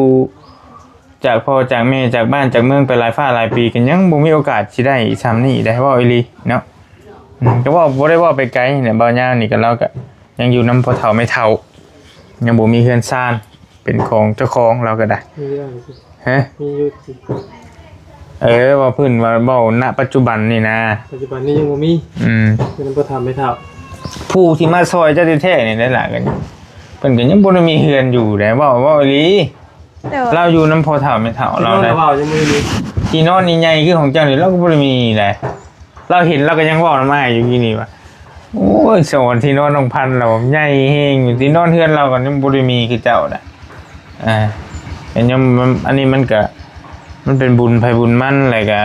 ຈາກພໍ່ຈາກແມ່ ຈາກບ້ານຈາກເມືອງໄປຫຼາຍຟ້າຫຼາຍປີ ກໍຍັງບໍ່ມີໂອກາດຊິໄດ້ສ່ຳນີ້ໄດ໋ ເວົ້າອີ່ຫຼີເນາະ. ອືມ ກໍເວົ້າ ບໍ່ໄດ້ເວົ້າໄປໄກແຫຼະ ເບົາຍາວນີ້ກໍ ລາວກໍຍັງຢູ່ນຳພໍ່ເຖົ້າແມ່ເຖົ້າ ຍັງບໍ່ມີເຮືອນຊານ ເປັນຂອງເຈົ້າຂອງລາວກໍໄດ້. ມີຢູ່ຕິ? ຮະ? ມີຢູ່ຕິ? ເອີ ວ່າພື້ນວ່າເວົ້ານະປັດຈຸບັນນີ້ນະ. ປັດຈຸບັນນີ້ຍັງບໍ່ມີ. ອືມ ເປັນນຳພໍ່ເຖົ້າແມ່ເຖົ້າ. ຜູ້ທີ່ມາຊ່ອຍເຈົ້າແທ້ໆນີ້ແຫຼະ ກໍເພິ່ນກໍຍັງບໍ່ໄດ້ມີເຮືອນຢູ່ໃດ໋ ເວົ້າ ເວົ້າອີ່ຫຼີ. ໂດຍ ລາວຢູ່ນຳພໍ່ເຖົ້າແມ່ເຖົ້າລາວໄດ໋. ທີ່ນອນນີ້ໃຫຍ່ຄືຂອງເຈົ້ານີ້ ລາວກໍບໍ່ໄດ້ມີໃດ໋. ລາວເຫັນລາວກໍຍັງເວົ້ານຳອ້າຍຢູ່ກີ້ນີ້ວ່າ ໂອ້ຍ ສອນທີ່ນອນນ້ອງພັນລາວໃຫຍ່ແຮງ ທີ່ນອນເຮືອນລາວກໍຍັງບໍ່ໄດ້ມີຄືເຈົ້ານະ. ອ່າ ອັນນີ້ມັນກໍ ມັນເປັນບຸນໃຜບຸນມັນ ແລ້ວກໍ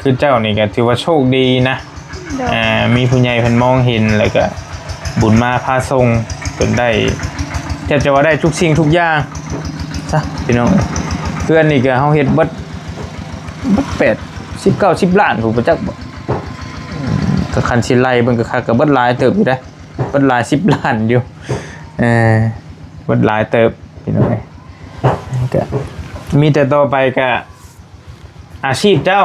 ຄືເຈົ້ານີ້ກໍຖືວ່າໂຊກດີນະ. ໂດຍ ອ່າ ມີຜູ້ໃຫຍ່ເພິ່ນມອງເຫັນ ແລ້ວກໍບຸນມາພາສົ່ງ ເພິ່ນໄດ້ ແທບຈະວ່າໄດ້ທຸກສິ່ງທຸກຢ່າງຊະ ພີ່ນ້ອງ. ເຮືອນນີ້ກໍເຮົາເຮັດເບິດ ເບິດແປດສິບເກົ້າສິບລ້ານ ຜູ້ປະຈັກບໍ່? ອືມ ກໍຄັນຊິໄລ່ເບິ່ງຄັກໆ ກໍເບິດຫຼາຍເຕີບຢູ່ເດ້ ເບິດຫຼາຍສິບລ້ານຢູ່. ເອີ ເບິດຫຼາຍເຕີບ ພີ່ນ້ອງເອີຍ. ກໍມີແຕ່ຕໍ່ໄປກໍອາຊີບເຈົ້າ.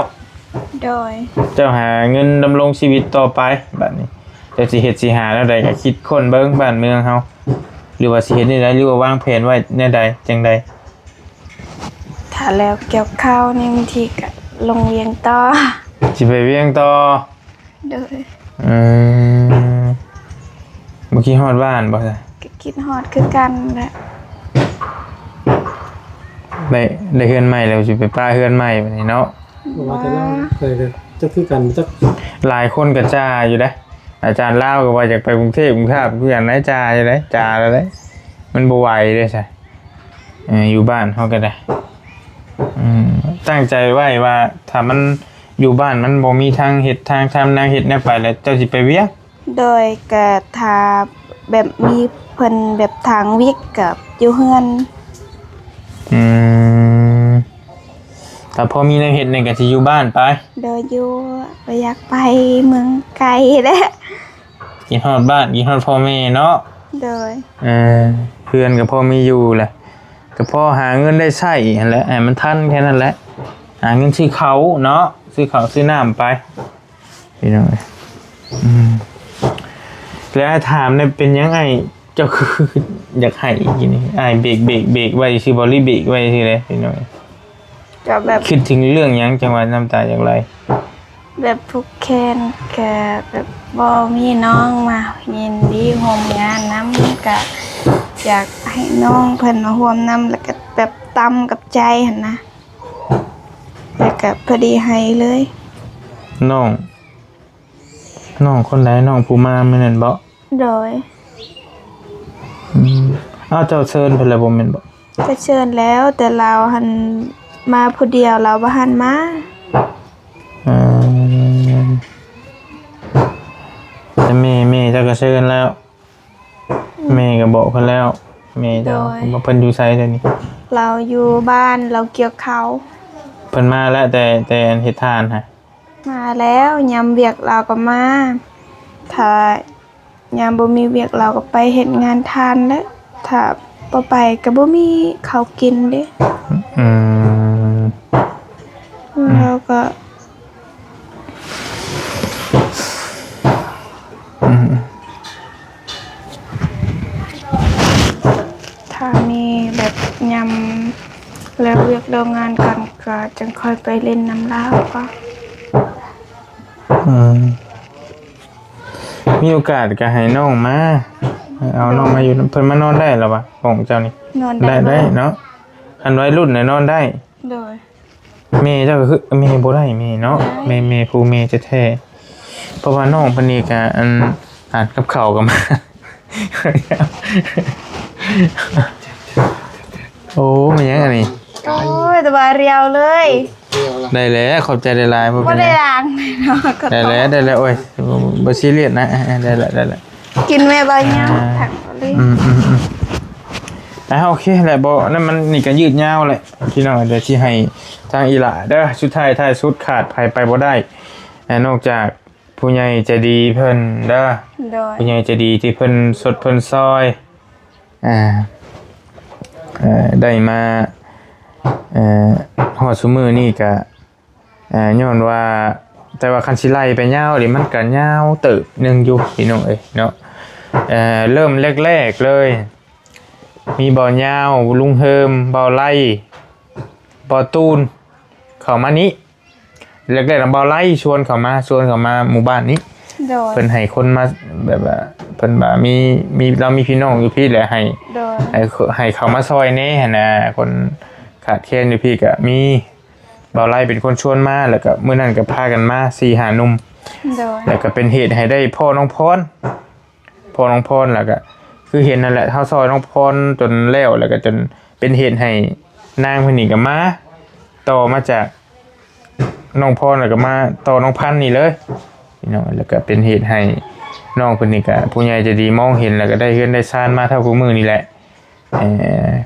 ໂດຍ ເຈົ້າຫາເງິນດຳລົງຊີວິດຕໍ່ໄປ ບາດນີ້ເຈົ້າຊິເຮັດຊິຫາແນວໃດ ກໍຄິດຄົ້ນເບິ່ງບ້ານເມືອງເຮົາ ຫຼືວ່າຊິເຮັດແນວໃດ ຫຼືວ່າວາງແຜນໄວ້ແນວໃດ ຈັ່ງໃດ? ຖ້າແລ້ວກ່ຽວເຂົ້ານີ້ ບາງທີກໍລົງວຽງຕໍ່. ຊິໄປວຽງຕໍ່? ໂດຍ ອືມ ບໍ່ຄິດຮອດບ້ານບໍ່? ກໍຄິດຮອດຄືກັນແຫຼະ. ໄດ້ ໄດ້ເຮືອນໃໝ່ແລ້ວ ຊິໄປປະເຮືອນໃໝ່ບາດນີ້ເນາະ. ບໍ່ວ່າແຕ່ລາວ ເອີ ກໍຈັກຄືກັນ ຈັກ ຫຼາຍຄົນກໍຈ່າຢູ່ເດ້. ອາຈານລາວກໍວ່າຢາກໄປກຸງເທບກຸງທາບຄືກັນ ໄດ້ຈ່າຢູ່ເດ້ ຈ່າແລ້ວເດ້ ມັນບໍ່ໄຫວເດ້ຊະ. ເອີ ຢູ່ບ້ານເຮົາກໍໄດ້ ອືມ ຕັ້ງໃຈໄວ້ວ່າ ຖ້າມັນຢູ່ບ້ານມັນບໍ່ມີທາງເຮັດທາງທຳນາເຮັດແນວໄປແລ້ວ ເຈົ້າຊິໄປວຽກ? ໂດຍ ກະຖ້າແບບມີເພິ່ນແບບທາງວຽກກະຢູ່ເຮືອນ. ອືມ ຖ້າພໍມີແນວເຮັດນີ້ກໍຊິຢູ່ບ້ານໄປ. ໂດຍ ຢູ່ ບໍ່ຢາກໄປເມືອງໄກແຫຼະ. ຄິດຮອດບ້ານ ຄິດຮອດພໍ່ແມ່ເນາະ. ໂດຍ ເອີ ເຮືອນກໍພໍມີຢູ່ແຫຼະ ກໍພໍຫາເງິນໄດ້ໃຊ້ຫັ້ນແຫຼະ ໃຫ້ມັນທັນແຄ່ນັ້ນແຫຼະ. ຫາເງິນຊື້ເຂົ້າເນາະ ຊື້ເຂົ້າຊື້ນ້ຳໄປ ພີ່ນ້ອງເອີຍ. ອືມ ແລ້ວອ້າຍຖາມແດ່ ເປັນຫຍັງອ້າຍເຈົ້າຄືຢາກໄຫ້ອີກນີ້? ອ້າຍເບກ ເບກ ເບກໄວ້ຊື່ບໍ ຫຼືເບກໄວ້ຊື່ໃດ ພີ່ນ້ອງເອີຍ? ກໍແບບ ຄິດເຖິງເລື່ອງຫຍັງຈັ່ງວ່ານ້ຳຕາຢາກໄຫຼ? ແບບຜູກແຂນ ກະແບບບໍ່ມີນ້ອງມາຍິນດີຮ່ວມງານນຳ ກະຢາກໃຫ້ນ້ອງເພິ່ນມາຮ່ວມນຳ ແລ້ວກະແບບຕຳກັບໃຈຫັ້ນນະ ແລ້ວກະພໍດີໃຫ້ເລີຍ. ນ້ອງ ນ້ອງຄົນໃດ? ນ້ອງຜູ້ມາມື້ນັ້ນບໍ? ໂດຍ ອືມ ອ້າວ ເຈົ້າເຊີນເພິ່ນແລ້ວບໍ່ແມ່ນບໍ? ກໍເຊີນແລ້ວ ແຕ່ລາວຫັ້ນມາຜູ້ດຽວ ລາວບໍ່ທັນມາ. ເອີ ແຕ່ແມ່ ແມ່ເຈົ້າກໍເຊີນແລ້ວ? ອືມ ແມ່ກໍບອກເພິ່ນແລ້ວ ແມ່ເຈົ້າ. ໂດຍ ວ່າເພິ່ນຢູ່ໃສດຽວນີ້? ລາວຢູ່ບ້ານ ລາວກ່ຽວເຂົ້າ. ເພິ່ນມາແລ້ວ ແຕ່ ແຕ່ອັນເຮັດທານຫະ? ມາແລ້ວ ຍາມວຽກລາວກໍມາ ຖ້າຍາມບໍ່ມີວຽກລາວກໍໄປເຮັດງານທານແຫຼະ ຖ້າບໍ່ໄປກໍບໍ່ມີເຂົ້າກິນເດ້. ອືມ ລາວກໍ ອືມ ຖ້າມີແບບຍາມເລີກວຽກເລີກງານກັນ ກໍຈັ່ງຄ່ອຍໄປຫຼິ້ນນຳລາວກໍ ອືມ ມີໂອກາດກໍໃຫ້ນ້ອງມາ ເອົານ້ອງມາຢູ່ນຳ. ເພິ່ນມານອນໄດ້ລະວະ ຂອງເຈົ້ານີ້? ນອນໄດ້ ໄດ້ເນາະ ຄັນໄວລຸ້ນນະນອນໄດ້. ໂດຍ ແມ່ເຈົ້າກໍຄື ແມ່ບໍ່ໄດ້ແມ່ເນາະ ແມ່ ແມ່ຜູ້ແມ່ແທ້ໆ ເພາະວ່ານ້ອງເພິ່ນນີ້ກໍ ອັນ ອາດກັບເຂົ້າກໍມາ ໂອ້ ແມ່ນຫຍັງອັນນີ້? ໂອ້ຍ ແຕ່ວ່າຮຽວເລີຍ. ໄດ້ແລ້ວ ຂອບໃຈຫຼາຍໆ ບໍ່ເປັນຫຍັງ ບໍ່ໄດ້ລ້າງເນາະ ໄດ້ແລ້ວ ໄດ້ແລ້ວ ໂອ້ຍ ບໍ່ຊີຣຽສນະ ໄດ້ແລ້ວ ໄດ້ແລ້ວ. ກິນແມ່ບໍ່ຍາວ ອ່າ ທັກເລີຍ ອືມໆໆ ອ່າ ໂອເຄແຫຼະ ບໍ່ ນັ້ນມັນ ນີ້ກໍຍືດຍາວແຫຼະ ພີ່ນ້ອງ. ດຽວຊິໃຫ້ທາງອີ່ຫຼ້າເດີ ສຸດທ້າຍທ້າຍສຸດຂາດໃຜໄປບໍ່ໄດ້ ນອກຈາກຜູ້ໃຫຍ່ໃຈດີເພິ່ນເດີ. ໂດຍ ຜູ້ໃຫຍ່ໃຈດີທີ່ເພິ່ນຊົດເພິ່ນຊ່ອຍ ອ່າ ເອີ ໄດ້ມາ ເອີ ຮອດຊຸມື້ນີ້ກະ ເອີ ຍ້ອນວ່າ ແຕ່ວ່າຄັນຊິໄລ່ໄປຍາວນີ້ ມັນກະຍາວເຕີບໜຶ່ງຢູ່ ພີ່ນ້ອງເອີຍເນາະ. ເອີ ເລີ່ມແລກໆເລີຍ ມີບ່າວຍາວ ລຸງເຮີມ ບ່າວໄລ່ ບ່າວຕູນ ເຂົ້າມານີ້ ແລກໆນະ ບ່າວໄລ່ຊວນເຂົ້າມາ ຊວນເຂົ້າມາໝູ່ບ້ານນີ້. ໂດຍ ເພິ່ນໃຫ້ຄົນມາ ແບບວ່າ ເພິ່ນວ່າມີ ມີ ລາວມີພີ່ນ້ອງຢູ່ພີ້ແຫຼະ ໃຫ້ ໂດຍ ໃຫ້ ໃຫ້ເຂົ້າມາຊ່ອຍແດ່ຫັ້ນນະ ຄົນຂາດແຄນຢູ່ພີ້ກະມີ ບ່າວໄລ່ເປັນຄົນຊວນມາ ແລ້ວກະມື້ນັ້ນກະພາກັນມາສີ່ຫ້າໜຸ່ມ. ໂດຍ ແລ້ວກະເປັນເຫດໃຫ້ໄດ້ພໍ່ນ້ອງພອນ ພໍ່ນ້ອງພອນ ແລ້ວກະຄືເຫັນຫັ້ນແຫຼະ ເຮົາຊ່ອຍນ້ອງພອນຈົນແລ້ວ ແລ້ວກະຈົນເປັນເຫດໃຫ້ນາງເພິ່ນນີ້ກະມາ ຕໍ່ມາຈາກນ້ອງພອນ ແລ້ວກະມາຕໍ່ນ້ອງພັນນີ້ເລີຍ ພີ່ນ້ອງ. ແລ້ວກະເປັນເຫດໃຫ້ນ້ອງເພິ່ນນີ້ກະ ຜູ້ໃຫຍ່ໃຈດີມອງເຫັນ ແລ້ວກະໄດ້ເຮືອນໄດ້ຊານມາເທົ່າທຸກມື້ນີ້ແຫຼະ. ເອີ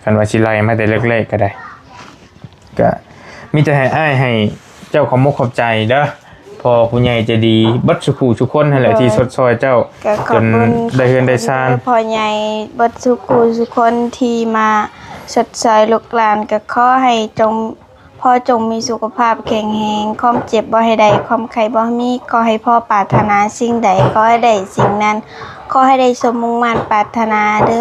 ຄັນວ່າຊິໄລ່ມາແຕ່ແລກໆກໍໄດ້ ກໍມີແຕ່ໃຫ້ອ້າຍໃຫ້ເຈົ້າຂອບມົກຂອບໃຈເດີ ພໍ່ຜູ້ໃຫຍ່ໃຈດີເບິດສູ່ຜູ້ສູ່ຄົນຫັ້ນແຫຼະ ໂດຍ ທີ່ຊົດຊ່ອຍເຈົ້າ ກໍຂອບຄຸນ ຈົນໄດ້ເຮືອນໄດ້ຊານ ພໍ່ໃຫຍ່ເບິດສູ່ຜູ້ສູ່ຄົນທີ່ມາຊົດຊ່ອຍລູກຫຼານ ກໍຂໍໃຫ້ຈົ່ງ ພໍ່ຈົ່ງມີສຸຂະພາບແຂງແຮງ ຄວາມເຈັບບໍ່ໃຫ້ໄດ້ ຄວາມໄຂ້ບໍ່ໃຫ້ມີ ຂໍໃຫ້ພໍ່ປາດຖະໜາສິ່ງໃດ ຂໍໃຫ້ໄດ້ສິ່ງນັ້ນ ຂໍໃຫ້ໄດ້ສົມມຸ່ງມາດປາດຖະໜາເດີ.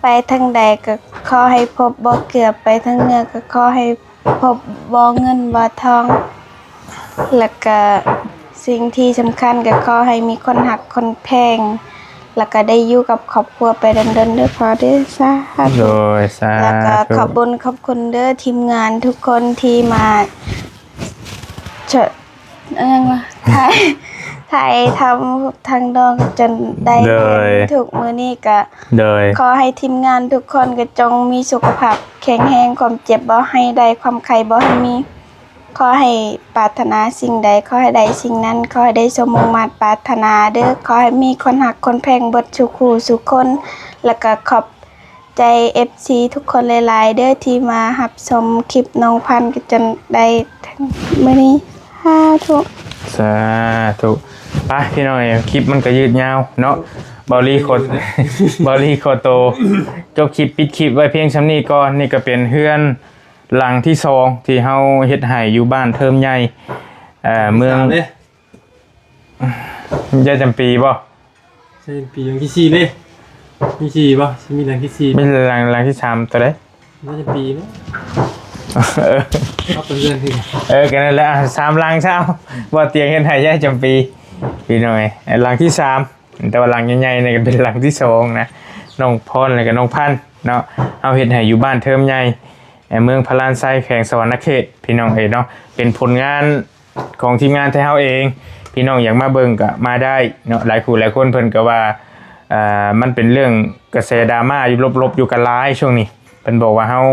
ໄປທາງໃດກໍຂໍໃຫ້ພົບບໍ່ເກືອ ໄປທາງເໜືອກໍຂໍໃຫ້ພົບບໍ່ເງິນບໍ່ທອງ ແລ້ວກະສິ່ງທີ່ສຳຄັນກໍຂໍໃຫ້ມີຄົນຮັກຄົນແພງ ແລ້ວກະໄດ້ຢູ່ກັບຄອບຄົວໄປດົນໆເດີພໍ່ເດີ ສາທຸ. ໂດຍ ສາທຸ ແລ້ວກະຂອບບຸນຂອບຄຸນເດີທີມງານທຸກຄົນທີ່ມາ ເອີ ຫຍັງວະ ຖ່າຍ ຖ່າຍທຳທາງດອງຈົນໄດ້ ໂດຍ ເຫັນທຸກມື້ນີ້ກະ ໂດຍ ຂໍໃຫ້ທີມງານທຸກຄົນກໍຈົ່ງມີສຸຂະພາບແຂງແຮງ ຄວາມເຈັບບໍ່ໃຫ້ໄດ້ ຄວາມໄຂ້ບໍ່ໃຫ້ມີ ຂໍໃຫ້ປາດຖະໜາສິ່ງໃດ ຂໍໃຫ້ໄດ້ສິ່ງນັ້ນ ຂໍໃຫ້ໄດ້ສົມມຸ່ງມາດປາດຖະໜາເດີ ຂໍໃຫ້ມີຄົນຮັກຄົນແພງເບິດສູ່ຄູ່ສູ່ຄົນ ແລ້ວກະຂອບ ໃຈເອັຟຊີທຸກຄົນຫຼາຍໆເດີ້ ທີ່ມາຮັບຊົມຄລິບນ້ອງພັນ ກໍຈົນໄດ້ເຖິງມື້ນີ້. ສາທຸ ສາທຸ. ໄປພີ່ນ້ອງເອີຍ ຄລິບມັນກໍຍືດຍາວເນາະ. ເບົາລີຂໍ ເບົາລີຂໍໂຕຈົບຄລິບ ປິດຄລິບໄວ້ພຽງຊ່ຳນີ້ກ່ອນ. ນີ້ກໍເປັນເຮືອນຫຼັງທີສອງທີ່ເຮົາເຮັດໃຫ້ຢູ່ບ້ານເທີມໃຫຍ່ ເອີ ເມືອງ ສາມເດ້ ຍາຍຈຳປີບໍ່? ໃຊ່ ປີ ຫຼັງທີສີ່ເດ້ ມີສີ່ບໍ່? ຊິມີຫຼັງທີສີ່ ມີຫຼັງ ຫຼັງທີສາມຕົວໃດ? ຍາຍຈຳປີເນາະ ເອີ ເອົາໄປເຮືອນຄື ເອີ ກໍນັ້ນແຫຼະ ອ່ະ ສາມຫຼັງຊາວ ບໍ່ຕຽງເຮັດໃຫ້ຍາຍຈຳປີ ພີ່ນ້ອງເອີຍ. ຫຼັງທີສາມ ແຕ່ວ່າຫຼັງໃຫຍ່ໆນີ້ກໍເປັນຫຼັງທີສອງນະ ນ້ອງພອນ ແລ້ວກໍນ້ອງພັນເນາະ. ເຮົາເຮັດໃຫ້ຢູ່ບ້ານເທີມໃຫຍ່ ເມືອງພະລານໄຊ ແຂວງສະຫວັນນະເຂດ ພີ່ນ້ອງເອີຍເນາະ. ເປັນຜົນງານຂອງທີມງານໄທເຮົາເອງ ພີ່ນ້ອງຢາກມາເບິ່ງກໍມາໄດ້ເນາະ. ຫຼາຍຜູ້ຫຼາຍຄົນເພິ່ນກໍວ່າ ເອີ ມັນເປັນເລື່ອງກະແສດຣາມາຢູ່ ລົບໆຢູ່ກັນຫຼາຍຊ່ວງນີ້ ເພິ່ນບອກວ່າເຮົາ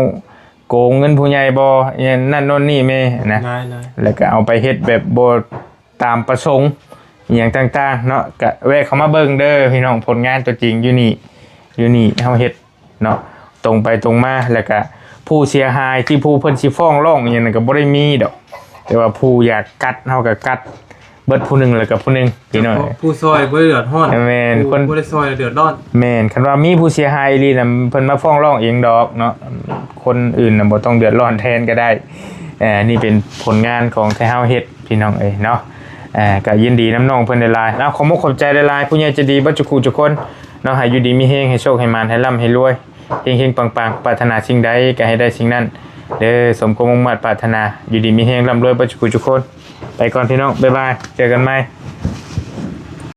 ໂກງເງິນຜູ້ໃຫຍ່ບໍ່ ອີ່ນັ້ນໂນ່ນນີ້ແມ່ນະ ຫຼາຍໆ ແລ້ວກໍເອົາໄປເຮັດແບບບໍ່ ຕາມປະສົງອີ່ຫຍັງຕ່າງໆເນາະ. ກະແວະເຂົ້າມາເບິ່ງເດີພີ່ນ້ອງ ຜົນງານຕົວຈິງຢູ່ນີ້ ຢູ່ນີ້ເຮົາເຮັດເນາະ ຕົງໄປຕົງມາ. ແລ້ວກະຜູ້ເສຍຫາຍທີ່ຜູ້ເພິ່ນຊິຟ້ອງຮ້ອງອີ່ຫຍັງນັ້ນກໍບໍ່ໄດ້ມີດອກ ແຕ່ວ່າຜູ້ຢາກກັດເຮົາກໍກັດເບິດຜູ້ໜຶ່ງ ແລ້ວກໍຜູ້ໜຶ່ງພີ່ນ້ອງ. ຜູ້ຊ່ອຍບໍ່ໄດ້ເດືອດຮ້ອນ ແມ່ນ ຄົນບໍ່ໄດ້ຊ່ອຍເດືອດຮ້ອນ ແມ່ນ. ຄັນວ່າມີຜູ້ເສຍຫາຍອີ່ຫຼີນະ ເພິ່ນມາຟ້ອງຮ້ອງເອງດອກເນາະ ຄົນອື່ນນະບໍ່ຕ້ອງເດືອດຮ້ອນແທນກໍໄດ້. ເອີ ນີ້ເປັນຜົນງານຂອງໄທເຮົາເຮັດ ພີ່ນ້ອງເອີຍເນາະ. ເອີ ກໍຍິນດີນຳນ້ອງເພິ່ນຫຼາຍໆ ເນາະ. ຂໍຂອບອົກຂອບໃຈຫຼາຍໆ ຜູ້ໃຫຍ່ໃຈດີເບິດທຸກຄູ່ທຸກຄົນເນາະ ໃຫ້ຢູ່ດີມີແຮງ ໃຫ້ໂຊກໃຫ້ໝານ ໃຫ້ລ່ຳໃຫ້ລວຍ ເຮັງໆ ປັງໆ ປາດຖະໜາສິ່ງໃດກໍໃຫ້ໄດ້ສິ່ງນັ້ນເດີ ສົມຄວາມມຸ່ງມາດປາດຖະໜາ. ຢູ່ດີມີແຮງ ລ່ຳລວຍເບິດທຸກຄູ່ທຸກຄົນ. ໄປກ່ອນພີ່ນ້ອງ ບາຍບາຍ ເຈີກັນໃໝ່.